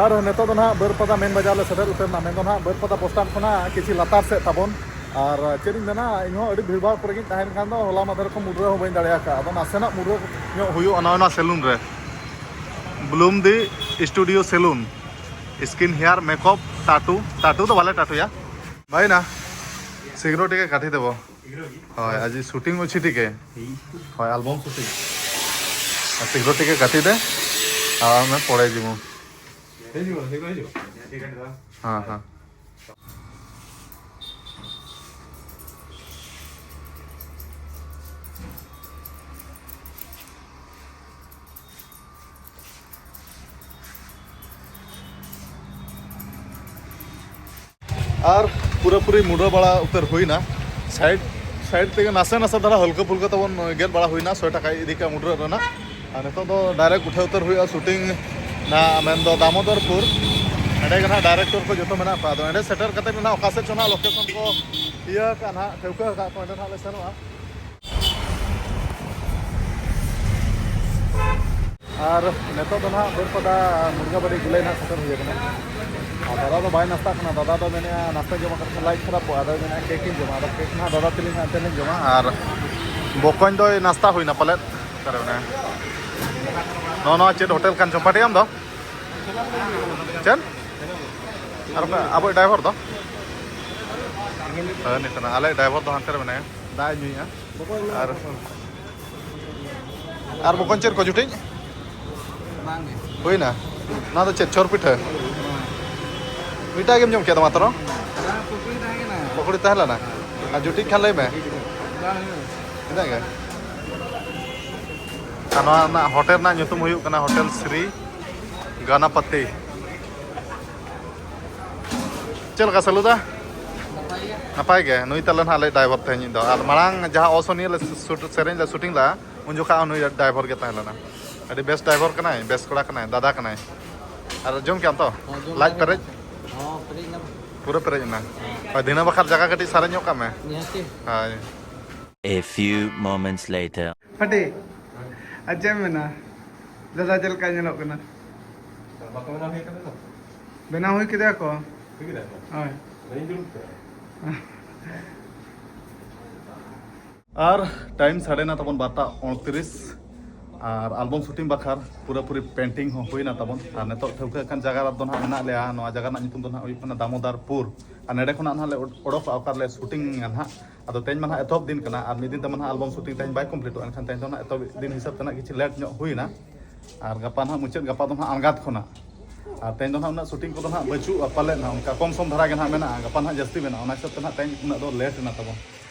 ᱟᱨ ᱱᱤᱛᱚᱜ ᱫᱚ ᱱᱟᱦᱟᱜ ᱵᱟᱹᱨᱯᱟᱫᱟ ᱢᱮᱱ ᱵᱟᱡᱟᱨ ᱞᱮ ᱥᱮᱴᱮᱨ ᱩᱛᱟᱹᱨ ᱮᱱᱟ, ᱢᱮᱱᱫᱚ ᱱᱟᱦᱟᱜ ᱵᱟᱹᱨᱯᱟᱫᱟ ᱵᱚᱥ ᱥᱴᱮᱱᱰ ᱠᱷᱚᱱᱟᱜ ᱠᱤᱪᱷᱤ ᱞᱟᱛᱟᱨ ᱥᱮᱫ ᱛᱟᱵᱚᱱ᱾ ᱟᱨ ᱪᱮᱫ ᱤᱧ ᱢᱮᱱᱟ, ᱤᱧᱦᱚᱸ ᱟᱹᱰᱤ ᱵᱷᱤᱲᱵᱷᱟᱲ ᱠᱚᱨᱮ ᱜᱤᱧ ᱛᱟᱦᱮᱱ ᱠᱷᱟᱱ ᱫᱚ ᱦᱚᱞᱟ ᱢᱟᱫᱷᱮᱨ ᱠᱷᱚᱱ ᱢᱩᱰᱨᱟᱹ ᱦᱚᱸ ᱵᱟᱹᱧ ᱫᱟᱲᱮ ᱟᱠᱟᱫᱼᱟ᱾ ᱟᱫᱚ ᱱᱟᱥᱮᱱᱟᱜ ᱢᱩᱰᱨᱟᱹ ᱧᱚᱜ ᱦᱩᱭᱩᱜᱼᱟ ᱱᱚᱜᱼᱚᱭ ᱱᱚᱣᱟ ᱥᱮᱞᱩᱱ ᱨᱮ, bloom the studio salon, skin hair makeup tattoo, tattoo ᱫᱚ ᱵᱟᱞᱮ ᱴᱟᱴᱩᱭᱟ ᱵᱷᱟᱭ ᱱᱟ, ᱥᱤᱜᱽᱨᱳ ᱴᱤᱠᱮ ᱠᱟᱴᱤ ᱫᱮᱵᱚ᱾ ᱦᱳᱭ, ᱟᱡᱤ ᱥᱩᱴᱤᱝ ᱚᱪᱷᱤ ᱴᱤᱠᱮ᱾ ᱦᱳᱭ, ᱟᱞᱵᱚᱢ ᱥᱩᱴᱤᱝ᱾ ᱟᱨ ᱥᱤᱜᱽᱨᱳ ᱴᱤᱠᱮ ᱠᱟᱴᱤ ᱫᱮ, ᱟᱨ ᱟᱢᱮ ᱯᱚᱲᱮ ᱡᱤᱢᱩ᱾ ᱦᱤᱡᱩᱜ, ᱦᱤᱡᱩᱜ, ᱦᱤᱡᱩᱜ᱾ ᱦᱮᱸ, ᱦᱮᱸ᱾ ᱟᱨ ᱯᱩᱨᱟᱹᱯᱩᱨᱤ ᱢᱩᱰᱟᱹ ᱵᱟᱲᱟ ᱩᱛᱟᱹᱨ ᱦᱩᱭᱱᱟ᱾ ᱥᱟᱭᱤᱰ ᱥᱟᱭᱤᱰ ᱛᱮᱜᱮ ᱱᱟᱥᱮ ᱱᱟᱥᱮ ᱫᱷᱟᱨᱟ ᱦᱟᱹᱞᱠᱟᱹ ᱯᱷᱩᱞᱠᱟᱹ ᱛᱟᱵᱚᱱ ᱜᱮᱫ ᱵᱟᱲᱟ ᱦᱩᱭᱱᱟ, ᱥᱚᱭ ᱴᱟᱠᱟ ᱤᱫᱤ ᱠᱟᱜᱼᱟ ᱢᱩᱰᱨᱟᱹᱜ ᱨᱮᱱᱟᱜ᱾ ᱟᱨ ᱱᱤᱛᱚᱜ ᱫᱚ ᱰᱟᱭᱨᱮᱠᱴ ᱩᱴᱷᱟᱹᱣ ᱩᱛᱟᱹᱨ ᱦᱩᱭᱩᱜᱼᱟ ᱥᱩᱴᱤᱝ ᱱᱟᱜ ᱢᱮᱱᱫᱚ ᱫᱟᱢᱳᱫᱚᱨᱯᱩᱨ᱾ ᱚᱸᱰᱮ ᱜᱮ ᱱᱟᱦᱟᱜ ᱰᱟᱭᱨᱮᱠᱴᱚᱨ ᱠᱚ ᱡᱚᱛᱚ ᱢᱮᱱᱟᱜ ᱠᱚᱣᱟ᱾ ᱟᱫᱚ ᱚᱸᱰᱮ ᱥᱮᱴᱮᱨ ᱠᱟᱛᱮ ᱱᱟᱦᱟᱜ ᱚᱠᱟ ᱥᱮᱫ ᱪᱚ ᱱᱟᱦᱟᱜ ᱞᱳᱠᱮᱥᱚᱱ ᱠᱚ ᱤᱭᱟᱹ ᱟᱠᱟᱫᱼᱟ, ᱱᱟᱦᱟᱜ ᱴᱷᱟᱹᱣᱠᱟᱹ ᱟᱠᱟᱫ ᱠᱚ, ᱚᱸᱰᱮ ᱱᱟᱦᱟᱜ ᱞᱮ ᱥᱮᱱᱚᱜᱼᱟ᱾ ᱟᱨ ᱱᱤᱛᱚᱜ ᱫᱚ ᱱᱟᱦᱟᱜ ᱵᱟᱹᱨᱯᱟᱫᱟ ᱢᱩᱨᱜᱟᱵᱟᱹᱰᱤ ᱜᱩᱞᱟᱹᱭ ᱱᱟᱦᱟᱜ ᱥᱮᱴᱮᱨ ᱦᱩᱭ ᱟᱠᱟᱱᱟ᱾ ᱟᱨ ᱫᱟᱫᱟ ᱫᱚ ᱵᱟᱭ ᱱᱟᱥᱛᱟᱜ ᱠᱟᱱᱟ᱾ ᱫᱟᱫᱟ ᱫᱚ ᱢᱮᱱᱮᱫᱼᱟ ᱱᱟᱥᱛᱟ ᱡᱚᱢ ᱟᱠᱟᱫ ᱠᱷᱟᱱ ᱞᱟᱡ ᱠᱷᱟᱨᱟᱯᱚᱜᱼᱟ, ᱟᱫᱚᱭ ᱢᱮᱱᱮᱫᱼᱟ ᱠᱮᱠ ᱤᱧ ᱡᱚᱢᱟ᱾ ᱟᱫᱚ ᱠᱮᱠ ᱱᱟᱦᱟᱜ ᱫᱟᱫᱟ ᱛᱟᱹᱞᱤᱧ ᱦᱟᱱᱛᱮ ᱞᱤᱧ ᱡᱚᱢᱟ᱾ ᱟᱨ ᱵᱚᱠᱚᱧ ᱫᱚᱭ ᱱᱟᱥᱛᱟ ᱦᱩᱭᱱᱟ ᱯᱟᱞᱮᱫ᱾ ᱚᱠᱟᱨᱮ ᱢᱮᱱᱟᱭᱟ? ᱱᱚᱜᱼᱚ ᱱᱚᱣᱟ ᱪᱮᱫ ᱦᱳᱴᱮᱞ ᱠᱟᱱ ᱪᱚᱢᱯᱟᱴᱤ ᱟᱢ ᱫᱚ? ᱪᱮᱫ? ᱟᱨ ᱚᱠᱟ ᱟᱵᱚᱭᱤᱡ ᱰᱨᱟᱭᱵᱷᱟᱨ ᱫᱚ? ᱦᱮᱸ, ᱱᱤᱛᱚᱜ ᱟᱞᱮ ᱰᱨᱟᱭᱵᱷᱟᱨ ᱫᱚ ᱦᱟᱱᱛᱮ ᱨᱮ ᱢᱮᱱᱟᱭᱟ, ᱫᱟᱜ ᱮ ᱧᱩᱭᱮᱫᱼᱟ᱾ ᱟᱨ ᱟᱨ ᱵᱚᱠᱚᱧ ᱪᱮᱫ ᱠᱚ ᱡᱩᱴᱤᱡ? ᱵᱟᱝ ᱜᱮ᱾ ᱦᱩᱭᱱᱟ? ᱱᱚᱣᱟ ᱫᱚ ᱪᱮᱫ, ᱪᱷᱚᱨ ᱯᱤᱴᱷᱟᱹ? ᱢᱤᱫᱴᱟᱜ ᱜᱮᱢ ᱡᱚᱢ ᱠᱮᱫᱟ ᱢᱟᱛᱨᱚ? ᱵᱟᱝ, ᱯᱩᱠᱷᱨᱤ ᱛᱟᱦᱮᱸ ᱠᱟᱱᱟ᱾ ᱯᱩᱠᱷᱨᱤ ᱛᱟᱦᱮᱸ ᱞᱮᱱᱟ? ᱟᱨ ᱡᱩᱴᱤᱡ ᱠᱷᱟᱱ ᱞᱟᱹᱭ ᱢᱮ᱾ ᱵᱟᱝ ᱦᱩᱭᱩᱜᱼᱟ᱾ ᱤᱱᱟᱹᱜ ᱜᱮ? ᱟᱨ ᱱᱚᱣᱟ ᱨᱮᱱᱟᱜ ᱦᱳᱴᱮᱞ ᱨᱮᱱᱟᱜ ᱧᱩᱛᱩᱢ ᱦᱩᱭᱩᱜ ᱠᱟᱱᱟ ᱦᱳᱴᱮᱞ ᱥᱨᱤ ᱜᱚᱱᱚᱯᱚᱛᱤ᱾ ᱪᱮᱫ ᱞᱮᱠᱟ ᱥᱟᱞᱩᱫᱟ? ᱱᱟᱯᱟᱭ ᱜᱮ᱾ ᱱᱟᱯᱟᱭ ᱜᱮ᱾ ᱱᱩᱭ ᱛᱟᱞᱮ ᱱᱟᱦᱟᱜ ᱟᱞᱮ ᱰᱨᱟᱭᱵᱷᱟᱨ ᱛᱮᱦᱮᱧ ᱫᱚ᱾ ᱟᱨ ᱢᱟᱲᱟᱝ ᱡᱟᱦᱟᱸ ᱚᱥᱚᱱᱤᱭᱟᱹ ᱞᱮ ᱥᱩᱴ, ᱥᱮᱨᱮᱧ ᱞᱮ ᱥᱩᱴᱤᱝ ᱞᱮᱫᱼᱟ, ᱩᱱ ᱡᱚᱠᱷᱟᱜ ᱦᱚᱸ ᱱᱩᱭ ᱰᱨᱟᱭᱵᱷᱟᱨ ᱜᱮ ᱛᱟᱦᱮᱸ ᱞᱮᱱᱟ᱾ ᱟᱹᱰᱤ ᱵᱮᱥ ᱰᱨᱟᱭᱵᱷᱟᱨ ᱠᱟᱱᱟᱭ, ᱵᱮᱥ ᱠᱚᱲᱟ ᱠᱟᱱᱟᱭ, ᱫᱟᱫᱟ ᱠᱟᱱᱟᱭ᱾ ᱟᱨ ᱡᱚᱢ ᱠᱮᱜᱼᱟᱢ ᱛᱚ? ᱦᱚᱸ, ᱡᱚᱢ ᱞᱟᱡ ᱵᱟᱲᱟ ᱯᱮᱨᱮᱡ? ᱠᱮᱫᱟ᱾ ᱦᱚᱸ, ᱯᱮᱨᱮᱡ ᱮᱱᱟ᱾ ᱯᱩᱨᱟᱹ ᱯᱮᱨᱮᱡ ᱮᱱᱟ᱾ ᱦᱳᱭ, ᱫᱷᱤᱱᱟᱹ ᱵᱟᱠᱷᱟᱨ ᱡᱟᱭᱜᱟ ᱠᱟᱹᱴᱤᱡ ᱥᱟᱨᱮᱡ ᱧᱚᱜ ᱠᱟᱜ ᱢᱮ᱾ ᱱᱤᱦᱟᱹᱛᱤ᱾ ᱦᱳᱭ᱾ A few moments later. ᱯᱷᱟᱴᱤ, ᱟᱨ ᱪᱮᱫ ᱮᱢ ᱢᱮᱱᱟ? ᱫᱟᱫᱟ ᱪᱮᱫ ᱞᱮᱠᱟ ᱧᱮᱞᱚᱜ ᱠᱟᱱᱟ? ᱵᱟᱠᱚ ᱵᱮᱱᱟᱣ ᱦᱩᱭ ᱠᱟᱱᱟ ᱛᱚ? ᱵᱮᱱᱟᱣ ᱦᱩᱭ ᱠᱮᱫᱟ ᱠᱚ? ᱦᱩᱭ ᱠᱮᱫᱟ ᱠᱚ? ᱦᱳᱭ᱾ ᱵᱟᱹᱧ ᱫᱩᱲᱩᱵ ᱠᱟᱱᱟ᱾ ᱟᱨ ᱴᱟᱭᱤᱢ ᱥᱟᱰᱮᱱᱟ ᱛᱟᱵᱚᱱ ᱵᱟᱨᱚᱴᱟ ᱩᱱᱛᱨᱤᱥ᱾ ᱟᱨ ᱟᱞᱵᱚᱢ ᱥᱩᱴᱤᱝ ᱵᱟᱠᱷᱨᱟ ᱯᱩᱨᱟᱹᱯᱩᱨᱤ ᱯᱮᱱᱴᱤᱝ ᱦᱚᱸ ᱦᱩᱭᱱᱟ ᱛᱟᱵᱚᱱ᱾ ᱟᱨ ᱱᱤᱛᱚᱜ ᱴᱷᱟᱹᱣᱠᱟᱹ ᱟᱠᱟᱱ ᱡᱟᱭᱜᱟ ᱨᱮᱫᱚ ᱱᱟᱦᱟᱜ ᱢᱮᱱᱟᱜ ᱞᱮᱭᱟ᱾ ᱱᱚᱣᱟ ᱡᱟᱭᱜᱟ ᱨᱮᱱᱟᱜ ᱧᱩᱛᱩᱢ ᱫᱚ ᱱᱟᱦᱟᱜ ᱦᱩᱭᱩᱜ ᱠᱟᱱᱟ ᱫᱟᱢᱳᱫᱚᱨᱯᱩᱨ᱾ ᱟᱨ ᱱᱚᱰᱮ ᱠᱷᱚᱱᱟᱜ ᱱᱟᱦᱟᱜ ᱞᱮ ᱚᱰᱚᱠᱚᱜᱼᱟ ᱚᱠᱟ ᱨᱮᱞᱮ ᱥᱩᱴᱤᱝᱟ ᱱᱟᱦᱟᱜ᱾ ᱟᱫᱚ ᱛᱮᱦᱮᱧ ᱢᱟ ᱱᱟᱦᱟᱜ ᱮᱛᱚᱦᱚᱵ ᱫᱤᱱ ᱠᱟᱱᱟ, ᱟᱨ ᱢᱤᱫ ᱫᱤᱱ ᱛᱮᱢᱟ ᱱᱟᱦᱟᱜ ᱟᱞᱵᱚᱢ ᱥᱩᱴᱤᱝ ᱛᱮᱦᱮᱧ ᱵᱟᱭ ᱠᱚᱢᱯᱞᱤᱴᱚᱜᱼᱟ, ᱮᱱᱠᱷᱟᱱ ᱛᱮᱦᱮᱧ ᱫᱚ ᱱᱟᱦᱟᱜ ᱮᱛᱚᱦᱚᱵ ᱫᱤᱱ ᱦᱤᱥᱟᱹᱵ ᱛᱮ ᱱᱟᱦᱟᱜ ᱠᱤᱪᱷᱩ ᱞᱮᱴ ᱧᱚᱜ ᱦᱩᱭᱱᱟ᱾ ᱟᱨ ᱜᱟᱯᱟ ᱱᱟᱦᱟᱜ ᱢᱩᱪᱟᱹᱫ, ᱜᱟᱯᱟ ᱫᱚ ᱱᱟᱦᱟᱜ ᱟᱬᱜᱟᱛ ᱠᱷᱚᱱᱟᱜ᱾ ᱟᱨ ᱛᱮᱦᱮᱧ ᱫᱚ ᱱᱟᱦᱟᱜ ᱩᱱᱟᱹᱜ ᱥᱩᱴᱤᱝ ᱠᱚᱫᱚ ᱱᱟᱦᱟᱜ ᱵᱟᱹᱪᱩᱜᱼᱟ ᱯᱟᱞᱮᱫ, ᱱᱟᱦᱟᱜ ᱚᱱᱠᱟ ᱠᱚᱢ ᱥᱚᱢ ᱫᱷᱟᱨᱟ ᱜᱮ ᱱᱟᱦᱟᱜ ᱢᱮᱱᱟᱜᱼᱟ, ᱜᱟᱯᱟ ᱱᱟᱦᱟᱜ ᱡᱟᱹᱥᱛᱤ ᱢᱮᱱᱟᱜᱼᱟ᱾ ᱚᱱᱟ ᱦᱤᱥᱟᱹᱵ ᱛᱮ ᱱᱟᱦᱟᱜ ᱛᱮᱦᱮᱧ ᱩᱱᱟᱹᱜ ᱫᱚ ᱞᱮᱴ ᱮᱱᱟ ᱛᱟᱵᱚᱱ᱾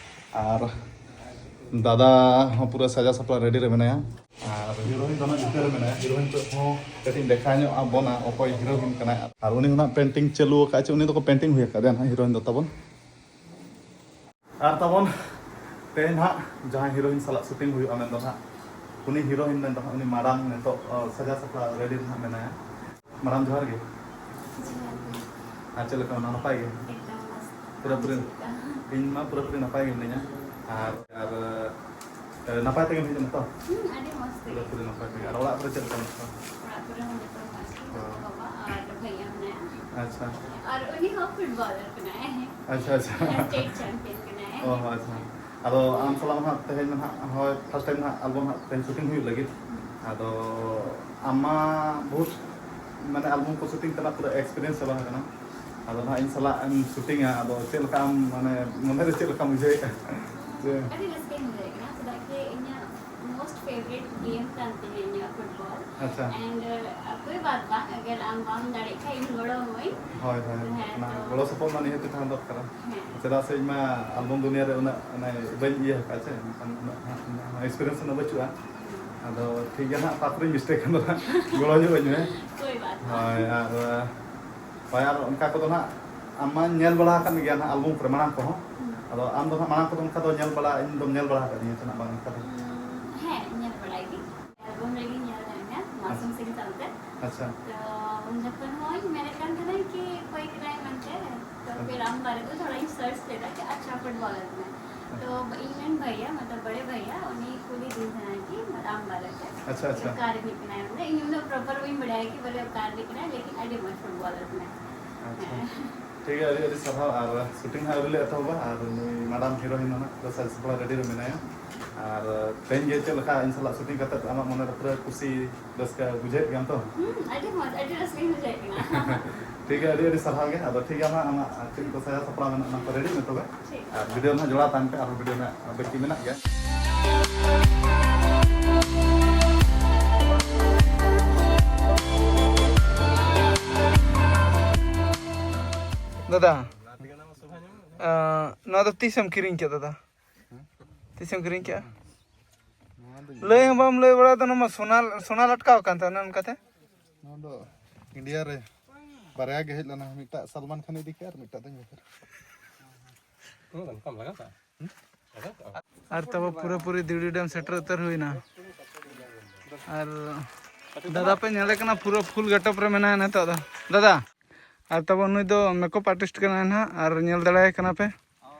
ᱟᱨ ᱫᱟᱫᱟ ᱦᱚᱸ ᱯᱩᱨᱟᱹ ᱥᱟᱡᱟᱣ ᱥᱟᱯᱲᱟᱣ ᱨᱮᱰᱤ ᱨᱮ ᱢᱮᱱᱟᱭᱟ᱾ ᱟᱨ ᱦᱤᱨᱳᱭᱤᱱ ᱫᱚ ᱱᱟᱦᱟᱜ ᱡᱩᱛᱟᱹ ᱨᱮ ᱢᱮᱱᱟᱭᱟ᱾ ᱦᱤᱨᱳᱭᱤᱱ ᱠᱚ ᱦᱚᱸ ᱠᱟᱹᱴᱤᱡ ᱤᱧ ᱫᱮᱠᱷᱟᱣ ᱧᱚᱜ ᱟᱵᱚᱱᱟ ᱚᱠᱚᱭ ᱦᱤᱨᱳᱭᱤᱱ ᱠᱟᱱᱟᱭ᱾ ᱟᱨ ᱩᱱᱤ ᱦᱚᱸ ᱱᱟᱦᱟᱜ ᱯᱮᱱᱴᱤᱝ ᱪᱟᱹᱞᱩ ᱟᱠᱟᱫ ᱪᱮ ᱩᱱᱤ ᱫᱚᱠᱚ ᱯᱮᱱᱴᱤᱝ ᱦᱩᱭ ᱟᱠᱟᱫᱮᱭᱟ ᱱᱟᱦᱟᱜ ᱦᱤᱨᱳᱭᱤᱱ ᱫᱚ ᱛᱟᱵᱚᱱ᱾ ᱟᱨ ᱛᱟᱵᱚᱱ ᱛᱮᱦᱮᱧ ᱦᱟᱸᱜ ᱡᱟᱦᱟᱸᱭ ᱦᱤᱨᱳᱭᱤᱱ ᱥᱟᱞᱟᱜ ᱥᱩᱴᱤᱝ ᱦᱩᱭᱩᱜᱼᱟ ᱢᱮᱱᱫᱚ ᱦᱟᱸᱜ, ᱩᱱᱤ ᱦᱤᱨᱳᱭᱤᱱ ᱢᱮᱱᱫᱚ ᱦᱟᱸᱜ ᱩᱱᱤ ᱢᱟᱨᱟᱝ ᱱᱤᱛᱚᱜ, ᱚ, ᱥᱟᱡᱟᱣ ᱥᱟᱯᱲᱟᱣ ᱨᱮᱰᱤ ᱨᱮ ᱦᱟᱸᱜ ᱢᱮᱱᱟᱭᱟ᱾ ᱢᱟᱨᱟᱝ ᱡᱚᱦᱟᱨ ᱜᱮ᱾ ᱡᱚᱦᱟᱨ ᱜᱮ᱾ ᱟᱨ ᱪᱮᱫ ᱞᱮᱠᱟ ᱢᱮᱱᱟᱜᱼᱟ? ᱱᱟᱯᱟᱭ ᱜᱮ? ᱮᱠᱫᱚᱢ ᱢᱚᱡᱽ᱾ ᱯᱩᱨᱟᱹᱯᱩᱨᱤ? ᱟᱢ ᱪᱮᱫ ᱞᱮᱠᱟ? ᱤᱧ ᱢᱟ ᱯᱩᱨᱟᱹᱯᱩᱨᱤ ᱱᱟᱯᱟᱭ ᱜᱮ ᱢᱤᱱᱟᱹᱧᱟ᱾ ᱟᱨ, ᱟᱨ, ᱮ, ᱱᱟᱯᱟᱭ ᱛᱮᱜᱮᱢ ᱦᱮᱡ ᱮᱱᱟ ᱛᱚ? ᱦᱩᱸ, ᱟᱹᱰᱤ ᱢᱚᱡᱽ ᱛᱮᱜᱮ᱾ ᱯᱩᱨᱟᱹᱯᱩᱨᱤ ᱱᱟᱯᱟᱭ ᱛᱮᱜᱮ᱾ ᱟᱨ ᱚᱲᱟᱜ ᱠᱚᱨᱮ ᱪᱮᱫ ᱞᱮᱠᱟ ᱢᱮᱱᱟᱜ ᱠᱚᱣᱟ? ᱚᱲᱟᱜ ᱠᱚᱨᱮ ᱦᱚᱸ ᱡᱚᱛᱚ ᱢᱚᱡᱽ ᱜᱮ, ᱦᱚᱸ᱾ ᱜᱚᱜᱚ ᱵᱟᱵᱟ ᱟᱨ ᱵᱷᱟᱹᱭᱟ ᱢᱮᱱᱟᱭᱟ᱾ ᱟᱪᱪᱷᱟ᱾ ᱟᱨ ᱩᱱᱤ ᱦᱚᱸ ᱯᱷᱩᱴᱵᱚᱞᱟᱨ ᱠᱟᱱᱟᱭ᱾ ᱟᱪᱪᱷᱟ, ᱟᱪᱪᱷᱟ᱾ ᱥᱴᱮᱴ ᱪᱟᱢᱯᱤᱭᱟᱱ ᱠᱟᱱᱟᱭ᱾ ᱚ, ᱟᱪᱪᱷᱟ᱾ ᱟᱫᱚ ᱟᱢ ᱥᱟᱞᱟᱜ ᱢᱟ ᱦᱟᱸᱜ ᱛᱮᱦᱮᱧ ᱢᱟ ᱦᱟᱸᱜ ᱦᱳᱭ first time ᱦᱟᱸᱜ ᱟᱞᱵᱚᱢ ᱦᱟᱸᱜ ᱛᱮᱦᱮᱧ ᱥᱩᱴᱤᱝ ᱦᱩᱭᱩᱜ ᱞᱟᱹᱜᱤᱫ᱾ ᱟᱫᱚ ᱟᱢ ᱢᱟ ᱵᱚᱦᱩᱛ ᱢᱟᱱᱮ ᱟᱞᱵᱚᱢ ᱠᱚ ᱥᱩᱴᱤᱝ ᱛᱮᱱᱟᱜ ᱯᱩᱨᱟᱹ ᱮᱠᱥᱯᱤᱨᱤᱭᱮᱱᱥ ᱪᱟᱵᱟ ᱟᱠᱟᱱᱟ᱾ ᱟᱫᱚ ᱱᱟᱦᱟᱜ ᱤᱧ ᱥᱟᱞᱟᱜ ᱮᱢ ᱥᱩᱴᱤᱝᱟ, ᱟᱫᱚ ᱪᱮᱫ ᱞᱮᱠᱟ ᱟᱢ ᱢᱟᱱᱮ ᱢᱚᱱᱮ ᱨᱮ ᱪᱮᱫ ᱞᱮᱠᱟᱢ ᱩᱭᱦᱟᱹᱨᱮᱫᱼᱟ? ᱡᱮ ᱟᱹᱰᱤ ᱨᱟᱹᱥᱠᱟᱹᱧ ᱵᱩᱡᱷᱟᱹᱣᱮᱫ ᱠᱟᱱᱟ, ᱪᱮᱫᱟᱜ ᱥᱮ ᱤᱧᱟᱹᱜ most favourite game ᱠᱟᱱ ᱛᱤᱧᱟᱹ ᱤᱧᱟᱹᱜ ᱯᱷᱩᱴᱵᱚᱞ᱾ ᱟᱪᱪᱷᱟ᱾ And, uh, ᱠᱳᱭ ᱵᱟᱛ ᱵᱟᱝ, ᱟᱜᱟᱨ ᱟᱢ ᱵᱟᱢ ᱫᱟᱲᱮᱭᱟᱜ ᱠᱷᱟᱡ ᱤᱧ ᱜᱚᱲᱚ ᱟᱢᱟᱹᱧ᱾ ᱦᱳᱭ, ᱦᱳᱭ᱾ ᱦᱮᱸ, ᱚᱱᱟ ᱛᱚ ᱜᱚᱲᱚ ᱥᱚᱯᱚᱦᱚᱫ ᱢᱟ ᱱᱤᱦᱟᱹᱛ ᱜᱮ ᱛᱟᱦᱮᱸ ᱫᱚᱨᱠᱟᱨᱟ᱾ ᱦᱮᱸ᱾ ᱪᱮᱫᱟᱜ ᱥᱮ ᱤᱧ ᱢᱟ ᱟᱞᱵᱚᱢ ᱫᱩᱱᱤᱭᱟᱹ ᱨᱮ ᱩᱱᱟᱹᱜ ᱢᱟᱱᱮ ᱵᱟᱹᱧ ᱤᱭᱟᱹ ᱟᱠᱟᱫᱼᱟ ᱪᱮ, ᱮᱱᱠᱷᱟᱱ ᱩᱱᱟᱹᱜ ᱦᱟᱸᱜ ᱤᱧᱟᱹᱜ ᱦᱚᱸ ᱮᱠᱥᱯᱤᱨᱤᱭᱮᱱᱥ ᱩᱱᱟᱹᱜ ᱵᱟᱹᱪᱩᱜᱼᱟ᱾ ᱟᱫᱚ ᱴᱷᱤᱠ ᱜᱮᱭᱟ ᱦᱟᱸᱜ, ᱚᱠᱟ ᱠᱚᱨᱮᱧ ᱢᱤᱥᱴᱮᱠ ᱠᱟᱱᱟ ᱦᱟᱸᱜ ᱜᱚᱲᱚ ᱧᱚᱜ ᱟᱹᱧ ᱢᱮ᱾ ᱠᱳᱭ ᱵᱟᱛ ᱵᱟᱝ᱾ ᱦᱳᱭ, ᱟᱨ, ᱦᱳᱭ, ᱟᱨ ᱚᱱᱠᱟ ᱠᱚᱫᱚ ᱦᱟᱸᱜ ᱟᱢ ᱢᱟᱧ ᱧᱮᱞ ᱵᱟᱲᱟ ᱟᱠᱟᱫ ᱢᱮᱜᱮᱭᱟ ᱦᱟᱸᱜ ᱟᱞᱵᱚᱢ ᱠᱚᱨᱮ ᱢᱟᱲᱟᱝ ᱠᱚᱦᱚᱸ᱾ ᱦᱩᱸ᱾ ᱟᱫᱚ ᱟᱢ ᱫᱚ ᱦᱟᱸᱜ ᱢᱟᱲᱟᱝ ᱠᱚᱫᱚ ᱚᱱᱠᱟ ᱫᱚ ᱧᱮᱞ ᱵᱟᱲᱟ, ᱤᱧ ᱫᱚᱢ ᱧᱮᱞ ᱵᱟᱲᱟ ᱟᱠᱟᱫᱤᱧᱟ ᱥᱮ ᱦᱟᱸᱜ ᱵᱟᱝ ᱚᱱᱠᱟ ᱫᱚ? ᱦᱩᱸ, ᱦᱮᱸ, ᱧᱮᱞ ᱵᱟᱲᱟᱭ ᱜᱮ᱾ ᱟᱞᱵᱚᱢ ᱨᱮᱜᱮᱧ ᱧᱮᱞ ᱞᱮᱫ ᱢᱮᱭᱟ, ᱢᱟᱥᱩᱢ ᱥᱤᱝ ᱥᱟᱶᱛᱮ᱾ ᱟᱪᱪᱷᱟ᱾ ᱛᱚ, ᱩᱱ ᱡᱚᱠᱷᱚᱱ ᱦᱚᱸᱧ ᱢᱮᱱᱮᱫ ᱠᱟᱱ ᱛᱟᱦᱮᱱᱟ ᱠᱤ ᱚᱠᱚᱭ ᱠᱟᱱᱟᱭ ᱢᱮᱱᱛᱮ᱾ ᱛᱚ, ᱟᱪᱪᱷᱟ᱾ ᱯᱷᱤᱨ ᱟᱢ ᱵᱟᱨᱮ ᱛᱮ ᱛᱷᱚᱲᱟᱧ ᱥᱟᱨᱪ ᱠᱮᱫᱟ ᱠᱤ ᱟᱪᱪᱷᱟ, ᱯᱷᱩᱴᱵᱚᱞᱟᱨ ᱠᱟᱱᱟᱭ᱾ ᱛᱚ, ᱤᱧ ᱨᱮᱱ ᱵᱷᱟᱭᱭᱟ, ᱢᱚᱛᱞᱚᱵ ᱵᱟᱲᱮ ᱵᱷᱟᱭᱭᱟ, ᱩᱱᱤ ᱠᱩᱞᱤ ᱫᱤᱧ ᱛᱟᱦᱮᱱᱟ ᱠᱤ ᱟᱢ ᱵᱟᱨᱮ ᱛᱮ᱾ ᱟᱪᱪᱷᱟ, ᱟᱪᱪᱷᱟ᱾ ᱚᱠᱟ ᱨᱤᱱᱤᱡ ᱠᱟᱱᱟᱭ ᱵᱚᱞᱮ, ᱤᱧ ᱩᱱᱟᱹᱜ ᱯᱨᱚᱯᱟᱨ ᱵᱟᱹᱧ ᱵᱟᱲᱟᱭᱟ ᱠᱤ ᱵᱚᱞᱮ ᱚᱠᱟ ᱨᱤᱱᱤᱡ ᱠᱟᱱᱟᱭ, ᱞᱮᱠᱤᱱ ᱟᱹᱰᱤ ᱢᱚᱡᱽ ᱯᱷᱩᱴᱵᱚᱞᱟᱨ ᱠᱟᱱᱟᱭ᱾ ᱟᱪᱪᱷᱟ᱾ ᱦᱮᱸ᱾ ᱴᱷᱤᱠ ᱜᱮᱭᱟ, ᱟᱹᱰᱤ ᱟᱹᱰᱤ ᱥᱟᱨᱦᱟᱣ᱾ ᱟᱨ ᱥᱩᱴᱤᱝ ᱦᱚᱸ ᱟᱹᱣᱨᱤ ᱞᱮ ᱮᱛᱚᱦᱚᱵᱟ, ᱟᱨ ᱱᱩᱭ ᱢᱟᱰᱟᱢ ᱦᱤᱨᱳᱭᱤᱱ ᱦᱚᱸ ᱱᱟᱜ ᱯᱩᱨᱟᱹ ᱥᱟᱡᱽ ᱥᱟᱯᱲᱟᱣ ᱨᱮᱰᱤ ᱨᱮ ᱢᱮᱱᱟᱭᱟ᱾ ᱟᱨ ᱛᱮᱦᱮᱧ ᱜᱮ ᱪᱮᱫ ᱞᱮᱠᱟ ᱤᱧ ᱥᱟᱞᱟᱜ ᱥᱩᱴᱤᱝ ᱠᱟᱛᱮ ᱟᱢᱟᱜ ᱢᱚᱱᱮ ᱨᱮ ᱯᱩᱨᱟᱹ ᱠᱩᱥᱤ ᱨᱟᱹᱥᱠᱟᱹ ᱵᱩᱡᱷᱟᱹᱣᱮᱫ ᱜᱮᱭᱟᱢ ᱛᱚ? ᱦᱩᱸ, ᱟᱹᱰᱤ ᱢᱚᱡᱽ, ᱟᱹᱰᱤ ᱨᱟᱹᱥᱠᱟᱹᱧ ᱵᱩᱡᱷᱟᱹᱣᱮᱫ ᱠᱟᱱᱟ᱾ ᱴᱷᱤᱠ ᱜᱮᱭᱟ, ᱟᱹᱰᱤ ᱟᱹᱰᱤ ᱥᱟᱨᱦᱟᱣ ᱜᱮ᱾ ᱟᱫᱚ ᱴᱷᱤᱠ ᱜᱮᱭᱟ, ᱟᱢᱟᱜ, ᱟᱢᱟᱜ ᱪᱮᱫ ᱠᱚ ᱥᱟᱡᱟᱣ ᱥᱟᱯᱲᱟᱣ ᱢᱮᱱᱟᱜᱼᱟ, ᱚᱱᱟ ᱠᱚ ᱨᱮᱰᱤ ᱢᱮ ᱛᱚᱵᱮ᱾ ᱴᱷᱤᱠ᱾ ᱟᱨ ᱵᱷᱤᱰᱤᱭᱳ ᱨᱮᱱᱟᱜ ᱡᱚᱲᱟᱣ ᱛᱟᱦᱮᱱ ᱯᱮ, ᱟᱨᱦᱚᱸ ᱵᱷᱤᱰᱤᱭᱳ ᱨᱮᱱᱟᱜ ᱵᱟᱹᱠᱤ ᱢᱮᱱᱟᱜ ᱜᱮᱭᱟ᱾ ᱫᱟᱫᱟ, ᱟᱸ, ᱱᱚᱣᱟ ᱫᱚ ᱛᱤᱥᱮᱢ ᱠᱤᱨᱤᱧ ᱠᱮᱫ ᱫᱟᱫᱟ? ᱛᱤᱥᱮᱢ ᱠᱤᱨᱤᱧ ᱠᱮᱫᱼᱟ? ᱱᱚᱣᱟ ᱫᱚ ᱞᱟᱹᱭ ᱦᱚᱸ ᱵᱟᱢ ᱞᱟᱹᱭ ᱵᱟᱲᱟᱭᱮᱫᱟ, ᱱᱚᱣᱟ ᱢᱟ ᱥᱳᱱᱟ, ᱥᱳᱱᱟ ᱞᱟᱴᱠᱟᱣ ᱟᱠᱟᱱ ᱛᱟᱦᱮᱱᱟ ᱚᱱᱠᱟᱛᱮ᱾ ᱱᱚᱣᱟ ᱫᱚ ᱤᱱᱰᱤᱭᱟ ᱨᱮ ᱵᱟᱨᱭᱟ ᱜᱮ ᱦᱮᱡ ᱞᱮᱱᱟ, ᱢᱤᱫᱴᱟᱝ ᱥᱟᱞᱢᱟᱱ ᱠᱷᱟᱱ ᱤᱫᱤ ᱠᱮᱫ ᱟᱨ ᱢᱤᱫᱴᱟᱝ ᱫᱚᱧ ᱵᱟᱹᱜᱤ ᱠᱮᱫᱟ᱾ ᱩᱱᱟᱹᱜ ᱫᱟᱢ ᱠᱚᱢ ᱞᱟᱜᱟᱣ ᱠᱟᱜᱼᱟ? ᱦᱩᱸ? ᱟᱨ ᱛᱟᱵᱚ ᱯᱩᱨᱟᱹᱯᱩᱨᱤ ᱫᱤᱣᱲᱤ ᱰᱮᱢ ᱥᱮᱴᱮᱨ ᱩᱛᱟᱹᱨ ᱦᱩᱭᱱᱟ᱾ ᱟᱨ ᱫᱟᱫᱟ ᱯᱮ ᱧᱮᱞᱮ ᱠᱟᱱᱟ, ᱯᱩᱨᱟᱹ ᱯᱷᱩᱞ ᱜᱮᱴᱟᱯ ᱨᱮ ᱢᱮᱱᱟᱭᱟ ᱱᱤᱛᱚᱜ ᱫᱚ ᱫᱟᱫᱟ᱾ ᱟᱨ ᱛᱟᱵᱚ ᱱᱩᱭ ᱫᱚ ᱢᱮᱠᱟᱯ ᱟᱨᱴᱤᱥᱴ ᱠᱟᱱᱟᱭ ᱱᱟᱦᱟᱜ, ᱟᱨ ᱧᱮᱞ ᱫᱟᱲᱮᱭᱟᱭ ᱠᱟᱱᱟ ᱯᱮ᱾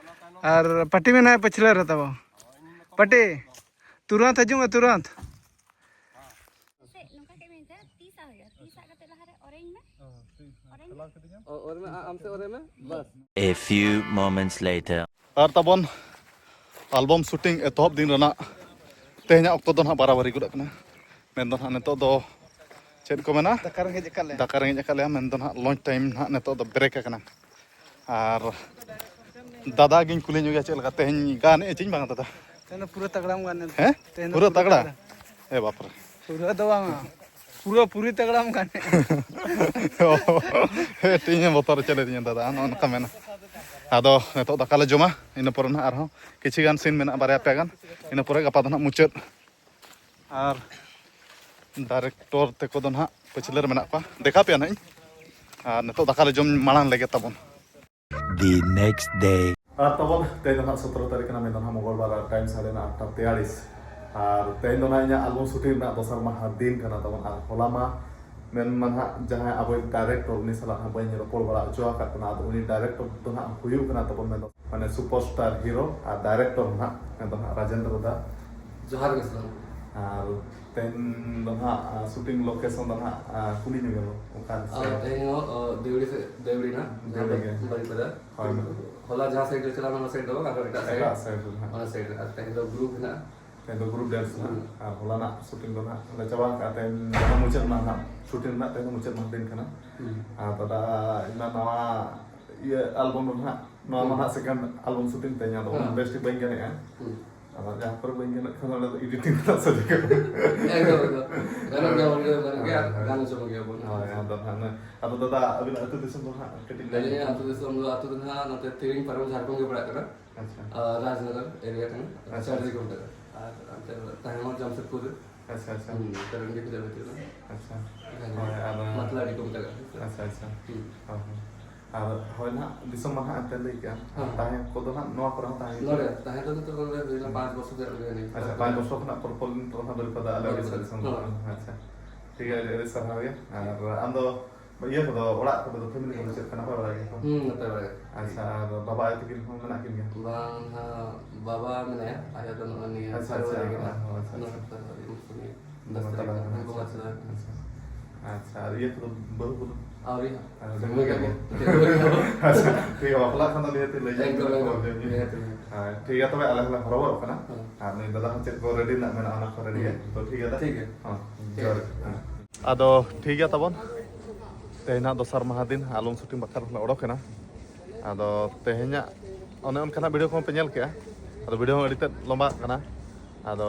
ᱟᱨ ᱯᱟᱴᱤ ᱢᱮᱱᱟᱭᱟ ᱯᱟᱹᱪᱷᱞᱟᱹ ᱨᱮ ᱛᱟᱵᱚ᱾ ᱯᱟᱴᱤ, ᱛᱩᱨᱟᱹᱱᱛ ᱦᱤᱡᱩᱜ ᱢᱮ, ᱛᱩᱨᱟᱹᱱᱛ᱾ ᱥᱮ ᱱᱚᱝᱠᱟ ᱠᱮᱫ ᱢᱮ ᱡᱮ ᱛᱤ ᱥᱟᱵ ᱦᱩᱭᱩᱜᱼᱟ, ᱛᱤ ᱥᱟᱵ ᱠᱟᱛᱮ ᱞᱟᱦᱟᱨᱮ ᱚᱨᱮᱧ ᱢᱮ᱾ ᱚᱨᱮᱧ ᱢᱮ᱾ ᱚ, ᱚᱨ ᱢᱮ, ᱟ-, ᱟᱢ ᱥᱮ ᱚᱨᱮ ᱢᱮ, ᱵᱟᱥ᱾ A few moments later. ᱟᱨ ᱛᱟᱵᱚᱱ ᱟᱞᱵᱚᱢ ᱥᱩᱴᱤᱝ ᱮᱛᱚᱦᱚᱵ ᱫᱤᱱ ᱨᱮᱱᱟᱜ ᱛᱮᱦᱮᱧᱟᱜ ᱚᱠᱛᱚ ᱫᱚ ᱱᱟᱦᱟᱜ ᱵᱟᱨᱟᱵᱟᱨᱤ ᱜᱚᱫ ᱟᱠᱟᱱᱟ᱾ ᱢᱮᱱᱫᱚ ᱱᱟᱦᱟᱜ ᱱᱤᱛᱚᱜ ᱫᱚ ᱪᱮᱫ ᱠᱚ ᱢᱮᱱᱟ, ᱫᱟᱠᱟ ᱨᱮᱸᱜᱮᱡ ᱟᱠᱟᱫ ᱞᱮᱭᱟ᱾ ᱫᱟᱠᱟ ᱨᱮᱸᱜᱮᱡ ᱟᱠᱟᱫ ᱞᱮᱭᱟ, ᱢᱮᱱᱫᱚ ᱱᱟᱦᱟᱜ ᱞᱚᱧᱪ ᱴᱟᱭᱤᱢ ᱱᱟᱦᱟᱜ ᱱᱤᱛᱚᱜ ᱫᱚ ᱵᱨᱮᱠ ᱟᱠᱟᱱᱟ᱾ ᱟᱨ ᱫᱟᱫᱟ ᱜᱤᱧ ᱠᱩᱞᱤ ᱧᱚᱜᱮᱭᱟ ᱪᱮᱫ ᱞᱮᱠᱟ ᱛᱮᱦᱮᱧ ᱜᱟᱱᱮᱜᱼᱟ ᱪᱮᱧ ᱵᱟᱝ ᱫᱟᱫᱟ? ᱛᱮᱦᱮᱧ ᱫᱚ ᱯᱩᱨᱟᱹ ᱛᱟᱜᱲᱟᱢ ᱜᱟᱱ ᱮᱱ᱾ ᱦᱮᱸ? ᱛᱮᱦᱮᱧ ᱫᱚ ᱯᱩᱨᱟᱹ ᱯᱩᱨᱟᱹ ᱛᱟᱜᱲᱟ? ᱛᱟᱜᱲᱟ᱾ ᱮ ᱵᱟᱯᱨᱮ᱾ ᱯᱩᱨᱟᱹ ᱫᱚ ᱵᱟᱝᱟ, ᱯᱩᱨᱟᱹ ᱯᱩᱨᱤ ᱛᱟᱜᱲᱟᱢ ᱜᱟᱱᱮᱜᱼᱟ᱾ ᱦᱮᱸ, ᱤᱧ ᱦᱚᱸ ᱵᱚᱛᱚᱨ ᱦᱚᱪᱚ ᱞᱤᱫᱤᱧᱟ ᱫᱟᱫᱟ, ᱱᱚᱜᱼᱚ ᱱᱚᱝᱠᱟ ᱢᱮᱱᱟ᱾ ᱟᱫᱚ ᱱᱤᱛᱚᱜ ᱫᱟᱠᱟ ᱞᱮ ᱡᱚᱢᱟ, ᱤᱱᱟᱹ ᱯᱚᱨᱮ ᱱᱟᱦᱟᱜ ᱟᱨᱦᱚᱸ ᱠᱤᱪᱷᱤ ᱜᱟᱱ ᱥᱤᱱ ᱢᱮᱱᱟᱜᱼᱟ, ᱵᱟᱨᱭᱟ ᱯᱮᱭᱟ ᱜᱟᱱ᱾ ᱤᱱᱟᱹ ᱯᱚᱨᱮ ᱜᱟᱯᱟ ᱫᱚ ᱱᱟᱦᱟᱜ ᱢᱩᱪᱟᱹᱫ᱾ ᱟᱨ ᱰᱟᱭᱨᱮᱠᱴᱚᱨ ᱛᱟᱠᱚ ᱫᱚ ᱱᱟᱦᱟᱜ ᱯᱟᱹᱪᱷᱞᱟᱹ ᱨᱮ ᱢᱮᱱᱟᱜ ᱠᱚᱣᱟ, ᱫᱮᱠᱷᱟᱣ ᱯᱮᱭᱟ ᱱᱟᱦᱟᱜ ᱤᱧ᱾ ᱟᱨ ᱱᱤᱛᱚᱜ ᱫᱟᱠᱟ ᱞᱮ ᱡᱚᱢ ᱢᱟᱲᱟᱝ ᱞᱮᱜᱮ ᱛᱟᱵᱚᱱ᱾ The next day. ᱟᱨ ᱛᱟᱵᱚᱱ ᱛᱮᱦᱮᱧ ᱫᱚ ᱱᱟᱦᱟᱜ ᱥᱚᱛᱨᱚ ᱛᱟᱹᱨᱤᱠᱷ ᱠᱟᱱᱟ, ᱢᱮᱱ ᱫᱚ ᱱᱟᱦᱟᱜ ᱢᱚᱝᱜᱚᱞ ᱵᱟᱨ, ᱟᱨ ᱴᱟᱭᱤᱢ ᱥᱟᱰᱮ ᱱᱟ ᱟᱴᱴᱟ ᱛᱮᱭᱟᱞᱤᱥ᱾ ᱟᱨ ᱛᱮᱦᱮᱧ ᱫᱚ ᱱᱟᱦᱟᱜ ᱤᱧᱟᱹᱜ ᱟᱞᱵᱚᱢ ᱥᱩᱴᱤᱝ ᱨᱮᱱᱟᱜ ᱫᱚᱥᱟᱨ ᱢᱟᱦᱟ ᱫᱤᱱ ᱠᱟᱱᱟ ᱛᱟᱵᱚᱱ᱾ ᱟᱨ ᱦᱚᱞᱟ ᱢᱟ ᱢᱮᱱ ᱢᱟ ᱱᱟᱦᱟᱜ ᱡᱟᱦᱟᱸᱭ ᱟᱵᱚᱭᱤᱡ ᱰᱟᱭᱨᱮᱠᱴᱚᱨ, ᱩᱱᱤ ᱥᱟᱞᱟᱜ ᱦᱚᱸ ᱵᱟᱹᱧ ᱨᱚᱯᱚᱲ ᱵᱟᱲᱟ ᱦᱚᱪᱚ ᱟᱠᱟᱫ ᱠᱟᱱᱟ᱾ ᱟᱫᱚ ᱩᱱᱤ ᱰᱟᱭᱨᱮᱠᱴᱚᱨ ᱫᱚ ᱱᱟᱦᱟᱜ ᱦᱩᱭᱩᱜ ᱠᱟᱱᱟ ᱛᱟᱵᱚᱱ, ᱢᱮᱱ ᱫᱚ ᱢᱟᱱᱮ ᱥᱩᱯᱟᱨ ᱥᱴᱟᱨ ᱦᱤᱨᱳ ᱟᱨ ᱰᱟᱭᱨᱮᱠᱴᱚᱨ ᱱᱟᱦᱟᱜ ᱢᱮᱱ ᱫᱚ ᱱᱟᱦᱟᱜ ᱨᱟᱡᱮᱱᱫᱨᱚ ᱫᱟ᱾ ᱡᱚᱦᱟᱨ ᱜᱮ ᱥᱟᱱᱟᱢ᱾ ᱟᱨ ᱛᱮᱦᱮᱧ ᱫᱚ ᱱᱟᱦᱟᱜ ᱥᱩᱴᱤᱝ ᱞᱳᱠᱮᱥᱚᱱ ᱫᱚ ᱱᱟᱦᱟᱜ ᱠᱩᱞᱤ ᱧᱚᱜ ᱟᱵᱚ ᱚᱠᱟ ᱨᱮ? ᱟᱨ ᱛᱮᱦᱮᱧ ᱦᱚᱸ ᱫᱮᱣᱲᱤ ᱥᱮᱫ, ᱫᱮᱣᱲᱤ ᱱᱟᱦᱟᱜ, ᱡᱟᱦᱟᱸ ᱫᱮᱣᱲᱤ ᱜᱮ᱾ ᱵᱟᱨᱤᱯᱟᱫᱟ᱾ ᱦᱳᱭ᱾ ᱦᱚᱞᱟ ᱡᱟᱦᱟᱸ ᱥᱟᱭᱤᱰ ᱨᱮ ᱪᱟᱞᱟᱣ ᱞᱮᱱᱟ, ᱚᱱᱟ ᱥᱟᱭᱤᱰ ᱫᱚ ᱵᱟᱝ, ᱟᱨᱦᱚᱸ ᱮᱴᱟᱜ ᱥᱟᱭᱤᱰ᱾ ᱮᱴᱟᱜ ᱥᱟᱭᱤᱰ ᱨᱮ ᱱᱟᱦᱟᱜ᱾ ᱚᱱᱟ ᱥᱟᱭᱤᱰ ᱨᱮ᱾ ᱟᱨ ᱛᱮᱦᱮᱧ ᱫᱚ ᱜᱨᱩᱯ ᱦᱮᱱᱟᱜᱼᱟ᱾ ᱛᱮᱦᱮᱧ ᱫᱚ ᱜᱨᱩᱯ ᱰᱮᱱᱥ ᱱᱟᱦᱟᱜ᱾ ᱟᱨ ᱦᱚᱞᱟᱱᱟᱜ ᱥᱩᱴᱤᱝ ᱫᱚ ᱱᱟᱦᱟᱜ ᱞᱮ ᱪᱟᱵᱟ ᱟᱠᱟᱫᱼᱟ᱾ ᱛᱮᱦᱮᱧ ᱡᱟᱦᱟᱸ ᱢᱩᱪᱟᱹᱫ ᱢᱟᱦᱟ ᱱᱟᱦᱟᱜ, ᱥᱩᱴᱤᱝ ᱨᱮᱱᱟᱜ ᱛᱮᱦᱮᱧ ᱫᱚ ᱢᱩᱪᱟᱹᱫ ᱢᱟᱦᱟ ᱫᱤᱱ ᱠᱟᱱᱟ᱾ ᱦᱩᱸ᱾ ᱟᱨ ᱫᱟᱫᱟ, ᱤᱧ ᱢᱟ ᱱᱟᱣᱟ ᱤᱭᱟᱹ ᱟᱞᱵᱚᱢ ᱨᱮ ᱱᱟᱦᱟᱜ, ᱱᱚᱣᱟ ᱢᱟ ᱦᱩᱸ᱾ ᱱᱟᱦᱟᱜ ᱥᱮᱠᱮᱱᱰ ᱟᱞᱵᱚᱢ ᱥᱩᱴᱤᱝ ᱛᱮᱦᱮᱧ, ᱟᱫᱚ ᱩᱱᱟᱹᱜ ᱦᱮᱸ᱾ ᱵᱮᱥ ᱴᱷᱤᱠ ᱵᱟᱹᱧ ᱜᱟᱱᱮᱜᱼᱟ᱾ ᱦᱩᱸ᱾ ᱟᱫᱚ ᱡᱟᱦᱟᱸ ᱠᱚᱨᱮ ᱵᱟᱹᱧ ᱜᱟᱱᱮᱫ ᱠᱷᱟᱱ ᱫᱚ ᱚᱸᱰᱮ ᱫᱚ ᱮᱰᱤᱴᱤᱝ ᱨᱮᱱᱟᱜ ᱥᱚᱡᱷᱮ ᱠᱟᱱᱟ᱾ ᱮᱠᱫᱚᱢ, ᱮᱠᱫᱚᱢ᱾ ᱜᱟᱱᱚᱜ ᱜᱮᱭᱟ, ᱵᱚᱱ ᱜᱮ, ᱜᱟᱱᱚᱜ ᱜᱮᱭᱟ, ᱟᱨ ᱦᱳᱭ, ᱦᱳᱭ᱾ ᱜᱟᱱ ᱦᱚᱪᱚ ᱠᱚ ᱜᱮᱭᱟ ᱵᱚᱱ᱾ ᱦᱳᱭ, ᱟᱫᱚ ᱱᱟᱦᱟᱜ ᱱᱩᱭ, ᱟᱫᱚ ᱫᱟᱫᱟ, ᱟᱹᱵᱤᱱᱟᱜ ᱟᱹᱛᱩ ᱫᱤᱥᱚᱢ ᱫᱚ ᱱᱟᱦᱟᱜ ᱠᱟᱹᱴᱤᱡ ᱞᱟᱹᱭ ᱟᱹᱞᱤᱧᱟᱜ ᱟᱹᱛᱩ ᱫᱤᱥᱚᱢ ᱫᱚ, ᱟᱹᱛᱩ ᱫᱚ ᱱᱟᱦᱟᱜ ᱱᱚᱛᱮ ᱛᱤᱨᱤᱝ ᱯᱟᱨᱚᱢ ᱡᱷᱟᱲᱠᱷᱚᱸᱰ ᱜᱮ ᱯᱟᱲᱟᱜ ᱠᱟᱱᱟ᱾ ᱟᱪᱪᱷᱟ᱾ ᱟᱨ ᱨᱟᱡᱽᱱᱚᱜᱚᱨ ᱮᱨᱤᱭᱟ ᱠᱟᱱᱟ᱾ ᱟᱪᱪᱷᱟ, ᱪᱟᱨ ᱟᱪᱪᱷᱟ᱾ ᱠᱤᱞᱳᱢᱤᱴᱟᱨ᱾ ᱟᱨ ᱚᱱᱛᱮ ᱛᱟᱦᱮᱸ ᱦᱚᱸ ᱡᱟᱢᱥᱮᱫᱽᱯᱩᱨ ᱨᱮ᱾ ᱟᱪᱪᱷᱟ, ᱟᱪᱪᱷᱟ᱾ ᱦᱩᱸ, ᱠᱟᱨᱚᱱ ᱜᱮ ᱠᱷᱩᱫᱟᱹ ᱵᱷᱤᱛᱤᱨ ᱨᱮ᱾ ᱟᱪᱪᱷᱟ᱾ ᱦᱮᱸ, ᱦᱳᱭ, ᱟᱫᱚ ᱢᱟᱛᱞᱟᱰᱤ ᱠᱚ ᱢᱮᱛᱟᱜ ᱠᱟᱱᱟ᱾ ᱟᱪᱪᱷᱟ, ᱟᱪᱪᱷᱟ᱾ ᱦᱩᱸ᱾ ᱦᱚᱸ, ᱦᱚᱸ᱾ ᱟᱨ ᱦᱳᱭ ᱱᱟᱦᱟᱜ, ᱫᱤᱥᱚᱢ ᱢᱟ ᱱᱟᱦᱟᱜ ᱮᱱᱛᱮ ᱞᱟᱹᱭ ᱠᱮᱜᱼᱟ᱾ ᱦᱮᱸ᱾ ᱛᱟᱦᱮᱸ ᱠᱚᱫᱚ ᱱᱟᱦᱟᱜ ᱱᱚᱣᱟ ᱠᱚᱨᱮ ᱦᱚᱸ ᱛᱟᱦᱮᱸ ᱦᱩᱭᱩᱜ ᱱᱚᱰᱮ ᱠᱟᱱᱟ? ᱛᱟᱦᱮᱸ ᱫᱚ ᱱᱤᱛᱚᱜ ᱱᱚᱰᱮ ᱦᱩᱭᱱᱟ ᱯᱟᱸᱪ ᱵᱚᱪᱷᱚᱨ ᱜᱟᱱ ᱦᱩᱭᱱᱟ᱾ ᱟᱪᱪᱷᱟ, ᱯᱟᱸᱪ ᱵᱚᱪᱷᱚᱨ ᱠᱷᱚᱱᱟᱜ ᱯᱚᱨ ᱯᱚᱨ ᱱᱤᱛᱚᱜ ᱱᱟᱦᱟᱜ ᱵᱟᱹᱨᱤᱯᱟᱫᱟ ᱟᱞᱮ ᱦᱳᱭ, ᱩᱲᱤᱥᱥᱟ ᱫᱤᱥᱚᱢ ᱦᱳᱭ᱾ ᱠᱷᱚᱱ᱾ ᱟᱪᱪᱷᱟ, ᱴᱷᱤᱠ ᱜᱮᱭᱟ, ᱟᱹᱰᱤ ᱟᱹᱰᱤ ᱥᱟᱨᱦᱟᱣ ᱜᱮ᱾ ᱟᱨ ᱟᱢ ᱫᱚ ᱤᱭᱟᱹ ᱠᱚᱫᱚ, ᱚᱲᱟᱜ ᱠᱚᱨᱮ ᱫᱚ, ᱯᱷᱮᱢᱤᱞᱤ ᱠᱚᱫᱚ ᱪᱮᱫ ᱞᱮᱠᱟ, ᱱᱟᱯᱟᱭ ᱵᱟᱲᱟ ᱜᱮᱭᱟ ᱠᱚ? ᱦᱩᱸ, ᱱᱟᱯᱟᱭ ᱵᱟᱲᱟ ᱜᱮ᱾ ᱟᱪᱪᱷᱟ, ᱟᱨ ᱵᱟᱵᱟ ᱟᱭᱳ ᱛᱟᱹᱠᱤᱱ ᱦᱚᱸ ᱢᱮᱱᱟᱜ ᱠᱤᱱ ᱜᱮᱭᱟ? ᱵᱟᱝ, ᱦᱟᱸᱜ, ᱵᱟᱵᱟ ᱢᱮᱱᱟᱭᱟ, ᱟᱭᱳ ᱫᱚ ᱱᱚᱜᱼᱚᱭ ᱱᱤᱭᱟᱹ ᱟᱪᱪᱷᱟ, ᱟᱪᱪᱷᱟ, ᱯᱷᱮᱵᱽᱨᱩᱣᱟᱨᱤ ᱜᱮ ᱱᱟᱦᱟᱜ᱾ ᱚ, ᱟᱪᱪᱷᱟ, ᱟᱪᱪᱷᱟ᱾ ᱱᱚᱣᱟ ᱥᱚᱯᱛᱟᱦᱚ ᱨᱮ ᱵᱚᱸᱜᱟ ᱛᱟᱞᱟ ᱠᱟᱱᱟ᱾ ᱵᱚᱸᱜᱟ ᱛᱟᱞᱟ ᱠᱟᱱᱟ᱾ ᱟᱪᱪᱷᱟ᱾ ᱟᱪᱪᱷᱟ, ᱟᱨ ᱤᱭᱟᱹ ᱠᱚᱫᱚ, ᱵᱟᱹᱦᱩ ᱠᱚᱫᱚ? ᱟᱹᱣᱨᱤ ᱦᱟᱸᱜ᱾ ᱟᱨ ᱥᱚᱢᱚᱭ ᱜᱮ ᱵᱟᱹᱦᱩ ᱠᱚ? ᱟᱪᱪᱷᱟ, ᱴᱷᱤᱠ ᱜᱮᱭᱟ, ᱵᱟᱯᱞᱟ ᱠᱷᱟᱱ ᱫᱚ ᱱᱤᱦᱟᱹᱛᱤ ᱞᱟᱹᱭ ᱮᱠᱫᱚᱢ, ᱧᱚᱜ ᱮᱠᱫᱚᱢ᱾ ᱠᱚ ᱦᱩᱭᱩᱜᱼᱟ᱾ ᱱᱤᱦᱟᱹᱛᱤ᱾ ᱦᱮᱸ, ᱴᱷᱤᱠ ᱜᱮᱭᱟ, ᱛᱚᱵᱮ ᱟᱞᱮ ᱦᱚᱸᱞᱮ ᱦᱚᱨᱚᱵᱚᱨᱚᱜ ᱠᱟᱱᱟ᱾ ᱦᱮᱸ᱾ ᱟᱨ ᱱᱩᱭ ᱫᱟᱫᱟ ᱦᱚᱸ ᱪᱮᱫ ᱠᱚ ᱨᱮᱰᱤ ᱨᱮᱱᱟᱜ ᱢᱮᱱᱟᱜᱼᱟ, ᱚᱱᱟ ᱠᱚ ᱨᱮᱰᱤᱭᱟ᱾ ᱦᱩᱸ᱾ ᱛᱚ, ᱴᱷᱤᱠ ᱜᱮᱭᱟ, ᱫᱟ? ᱴᱷᱤᱠ ᱜᱮᱭᱟ᱾ ᱦᱚᱸ, ᱴᱷᱤᱠ ᱡᱚᱦᱟᱨ ᱜᱮ᱾ ᱜᱮᱭᱟ᱾ ᱦᱮᱸ᱾ ᱟᱫᱚ ᱴᱷᱤᱠ ᱜᱮᱭᱟ ᱛᱟᱵᱚᱱ, ᱛᱮᱦᱮᱧ ᱦᱟᱸᱜ ᱫᱚᱥᱟᱨ ᱢᱟᱦᱟ ᱫᱤᱱ, ᱟᱞᱵᱚᱢ ᱥᱩᱴᱤᱝ ᱵᱟᱠᱷᱨᱟ ᱞᱮ ᱚᱰᱚᱠ ᱮᱱᱟ᱾ ᱟᱫᱚ ᱛᱮᱦᱮᱧᱟᱜ ᱚᱱᱮ ᱚᱱᱠᱟᱱᱟᱜ ᱵᱷᱤᱰᱤᱭᱳ ᱠᱚᱦᱚᱸ ᱯᱮ ᱧᱮᱞ ᱠᱮᱜᱼᱟ᱾ ᱟᱫᱚ ᱵᱷᱤᱰᱤᱭᱳ ᱦᱚᱸ ᱟᱹᱰᱤ ᱛᱮᱫ ᱞᱚᱢᱵᱟᱜ ᱠᱟᱱᱟ᱾ ᱟᱫᱚ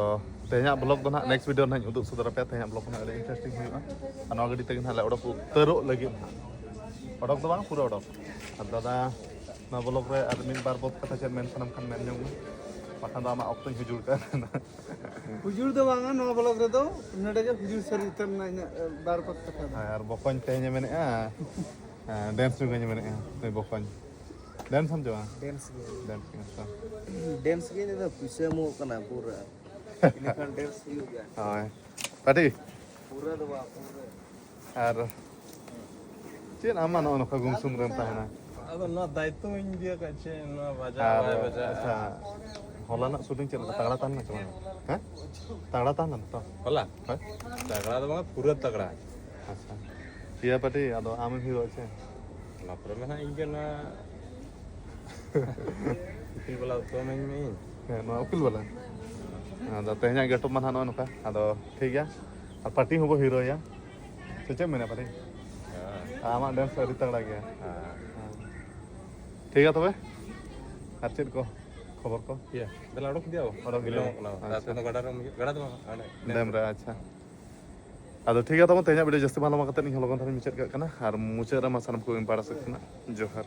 ᱛᱮᱦᱮᱧᱟᱜ ᱵᱞᱚᱜ ᱫᱚ ᱱᱟᱦᱟᱜ ᱱᱮᱠᱥᱴ ᱵᱷᱤᱰᱤᱭᱳ ᱨᱮ ᱱᱟᱦᱟᱜ ᱤᱧ ᱩᱫᱩᱜ ᱥᱚᱫᱚᱨ ᱟᱯᱮᱭᱟ᱾ ᱛᱮᱦᱮᱧᱟᱜ ᱵᱞᱚᱜ ᱦᱚᱸ ᱟᱹᱰᱤ ᱤᱱᱴᱟᱨᱮᱥᱴᱤᱝ ᱦᱩᱭᱩᱜᱼᱟ᱾ ᱟᱨ ᱱᱚᱣᱟ ᱜᱟᱹᱰᱤ ᱛᱮᱜᱮ ᱱᱟᱦᱟᱜ ᱞᱮ ᱚᱰᱚᱠ ᱩᱛᱟᱹᱨᱚᱜ ᱞᱟᱹᱜᱤᱫ ᱱᱟᱦᱟᱜ᱾ ᱚᱰᱚᱠ ᱫᱚ ᱵᱟᱝ, ᱯᱩᱨᱟᱹ ᱚᱰᱚᱠ᱾ ᱟᱨ ᱫᱟᱫᱟ, ᱱᱚᱣᱟ ᱵᱞᱚᱜ ᱨᱮ ᱟᱨ ᱢᱤᱫ ᱵᱟᱨ ᱵᱚᱫ ᱠᱟᱛᱷᱟ ᱪᱮᱫ ᱢᱮᱱ ᱥᱟᱱᱟᱢ ᱠᱷᱟᱱ ᱢᱮᱱ ᱧᱚᱜ ᱢᱮ, ᱵᱟᱠᱷᱟᱱ ᱫᱚ ᱟᱢᱟᱜ ᱚᱠᱛᱚᱧ ᱦᱩᱡᱩᱲ ᱠᱟᱜ ᱠᱟᱱᱟ᱾ ᱦᱩᱡᱩᱲ ᱫᱚ ᱵᱟᱝᱟ, ᱱᱚᱣᱟ ᱵᱞᱚᱜ ᱨᱮᱫᱚ ᱱᱚᱰᱮ ᱜᱮ ᱦᱩᱡᱩᱲ ᱥᱟᱹᱨᱤ ᱩᱛᱟᱹᱨ ᱮᱱᱟ ᱤᱧᱟᱹᱜ, ᱮ, ᱵᱟᱨ ᱯᱚᱫ ᱠᱟᱛᱷᱟ ᱫᱚ᱾ ᱦᱮᱸ, ᱟᱨ ᱵᱚᱠᱚᱧ ᱛᱮᱦᱮᱧᱮ ᱢᱮᱱᱮᱫᱼᱟ, ᱦᱮᱸ, ᱰᱮᱱᱥ ᱧᱚᱜᱟᱹᱧ ᱢᱮᱱᱮᱫᱼᱟ, ᱱᱩᱭ ᱵᱚᱠᱚᱧ᱾ ᱰᱮᱱᱥ ᱟᱢ ᱪᱮ ᱵᱟᱝ? ᱰᱮᱱᱥ ᱜᱮ᱾ ᱰᱮᱱᱥ ᱜᱮ, ᱟᱪᱪᱷᱟ᱾ ᱰᱮᱱᱥ ᱜᱮ, ᱤᱧ ᱫᱚ ᱯᱩᱭᱥᱟᱹ ᱮᱢᱚᱜ ᱠᱟᱱᱟ ᱯᱩᱨᱟᱹ᱾ ᱤᱱᱟᱹᱠᱷᱟᱱ ᱰᱮᱱᱥ ᱦᱩᱭᱩᱜ ᱜᱮᱭᱟ᱾ ᱦᱳᱭ᱾ ᱯᱟᱴᱤ? ᱯᱩᱨᱟᱹ ᱫᱚ ᱵᱟᱝ, ᱯᱩᱨᱟᱹ᱾ ᱟᱨ ᱪᱮᱫ ᱟᱢ ᱢᱟ ᱱᱚᱜᱼᱚ ᱱᱚᱝᱠᱟ ᱜᱩᱢᱥᱩᱢ ᱨᱮᱢ ᱛᱟᱦᱮᱱᱟ? ᱟᱫᱚ ᱱᱚᱣᱟ ᱫᱟᱭᱤᱛᱛᱚ ᱤᱧ ᱤᱫᱤᱭᱟ ᱠᱟᱜ ᱪᱮ ᱱᱚᱣᱟ ᱵᱟᱡᱟᱜ ᱟᱨ ᱵᱟᱭ ᱵᱟᱡᱟᱜ? ᱟᱪᱪᱷᱟ, ᱦᱚᱞᱟᱱᱟᱜ ᱥᱩᱴᱤᱝ ᱪᱮᱫ ᱞᱮᱠᱟ, ᱛᱟᱜᱲᱟ ᱛᱟᱦᱮᱸ ᱞᱮᱱᱟ ᱥᱮ ᱵᱟᱝ? ᱦᱮᱸ? ᱛᱟᱜᱲᱟ ᱛᱟᱦᱮᱸ ᱞᱮᱱᱟ ᱛᱚ? ᱦᱚᱞᱟ? ᱦᱳᱭ᱾ ᱛᱟᱜᱲᱟ ᱫᱚ ᱵᱟᱝᱟ, ᱯᱩᱨᱟᱹ ᱛᱟᱜᱲᱟ᱾ ᱟᱪᱪᱷᱟ᱾ ᱯᱤᱭᱟ ᱯᱟᱴᱤ, ᱟᱫᱚ ᱟᱢᱮᱢ ᱦᱤᱨᱳ ᱟᱪᱪᱷᱟ? ᱚᱱᱟ ᱯᱚᱨᱮ ᱢᱟ ᱦᱟᱸᱜ ᱤᱧ ᱜᱮ ᱱᱚᱣᱟ ᱩᱠᱤᱞ ᱵᱟᱞᱟ ᱩᱛᱟᱹᱨ ᱢᱮ ᱤᱧ᱾ ᱦᱮᱸ, ᱱᱚᱣᱟ ᱩᱠᱤᱞ ᱵᱟᱞᱟ᱾ ᱟᱫᱚ ᱛᱮᱦᱮᱧᱟᱜ ᱜᱮᱴᱚᱯ ᱢᱟ ᱱᱟᱦᱟᱜ ᱱᱚᱜᱼᱚ ᱱᱚᱝᱠᱟ᱾ ᱟᱫᱚ ᱴᱷᱤᱠ ᱜᱮᱭᱟ᱾ ᱟᱨ ᱯᱟᱴᱤ ᱦᱚᱸᱵᱚ ᱦᱤᱨᱳᱭᱟ᱾ ᱥᱮ ᱪᱮᱫ ᱮᱢ ᱢᱮᱱᱟ ᱯᱟᱴᱤ? ᱦᱮᱸ᱾ ᱟᱢᱟᱜ ᱰᱮᱱᱥ ᱟᱹᱰᱤ ᱛᱟᱜᱲᱟ ᱜᱮᱭᱟ᱾ ᱦᱮᱸ᱾ ᱦᱮᱸ᱾ ᱴᱷᱤᱠ ᱜᱮᱭᱟ ᱛᱚᱵᱮ᱾ ᱟᱨ ᱪᱮᱫ ᱠᱚ ᱠᱷᱚᱵᱚᱨ ᱠᱚ? ᱤᱭᱟᱹ, ᱫᱮᱞᱟ ᱚᱰᱚᱠ ᱤᱫᱤᱭᱟ ᱵᱚ᱾ ᱚᱰᱚᱠ ᱤᱫᱤᱭᱟ᱾ ᱵᱤᱞᱚᱢᱚᱜ ᱠᱟᱱᱟ᱾ ᱟᱪᱪᱷᱟ᱾ ᱟᱯᱮ ᱫᱚ ᱜᱟᱰᱟ ᱨᱮ ᱜᱟᱰᱟ ᱫᱚ ᱵᱟᱝ, ᱦᱟᱸᱰᱮ ᱰᱮᱢ ᱨᱮ, ᱟᱪᱪᱷᱟ᱾ ᱟᱫᱚ ᱴᱷᱤᱠ ᱜᱮᱭᱟ ᱛᱟᱵᱚᱱ, ᱛᱮᱦᱮᱧᱟᱜ ᱵᱷᱤᱰᱤᱭᱳ ᱡᱟᱹᱥᱛᱤ ᱵᱟᱝ ᱞᱚᱢᱵᱟ ᱠᱟᱛᱮ ᱤᱧ ᱦᱚᱸ ᱞᱚᱜᱚᱱ ᱫᱷᱟᱨᱟᱧ ᱢᱩᱪᱟᱹᱫ ᱠᱟᱜ ᱠᱟᱱᱟ᱾ ᱟᱨ ᱢᱩᱪᱟᱹᱫ ᱨᱮᱢᱟ ᱥᱟᱱᱟᱢ ᱠᱚ ᱯᱟᱲᱟ ᱥᱮᱫ ᱠᱷᱚᱱᱟᱜ ᱡᱚᱦᱟᱨ᱾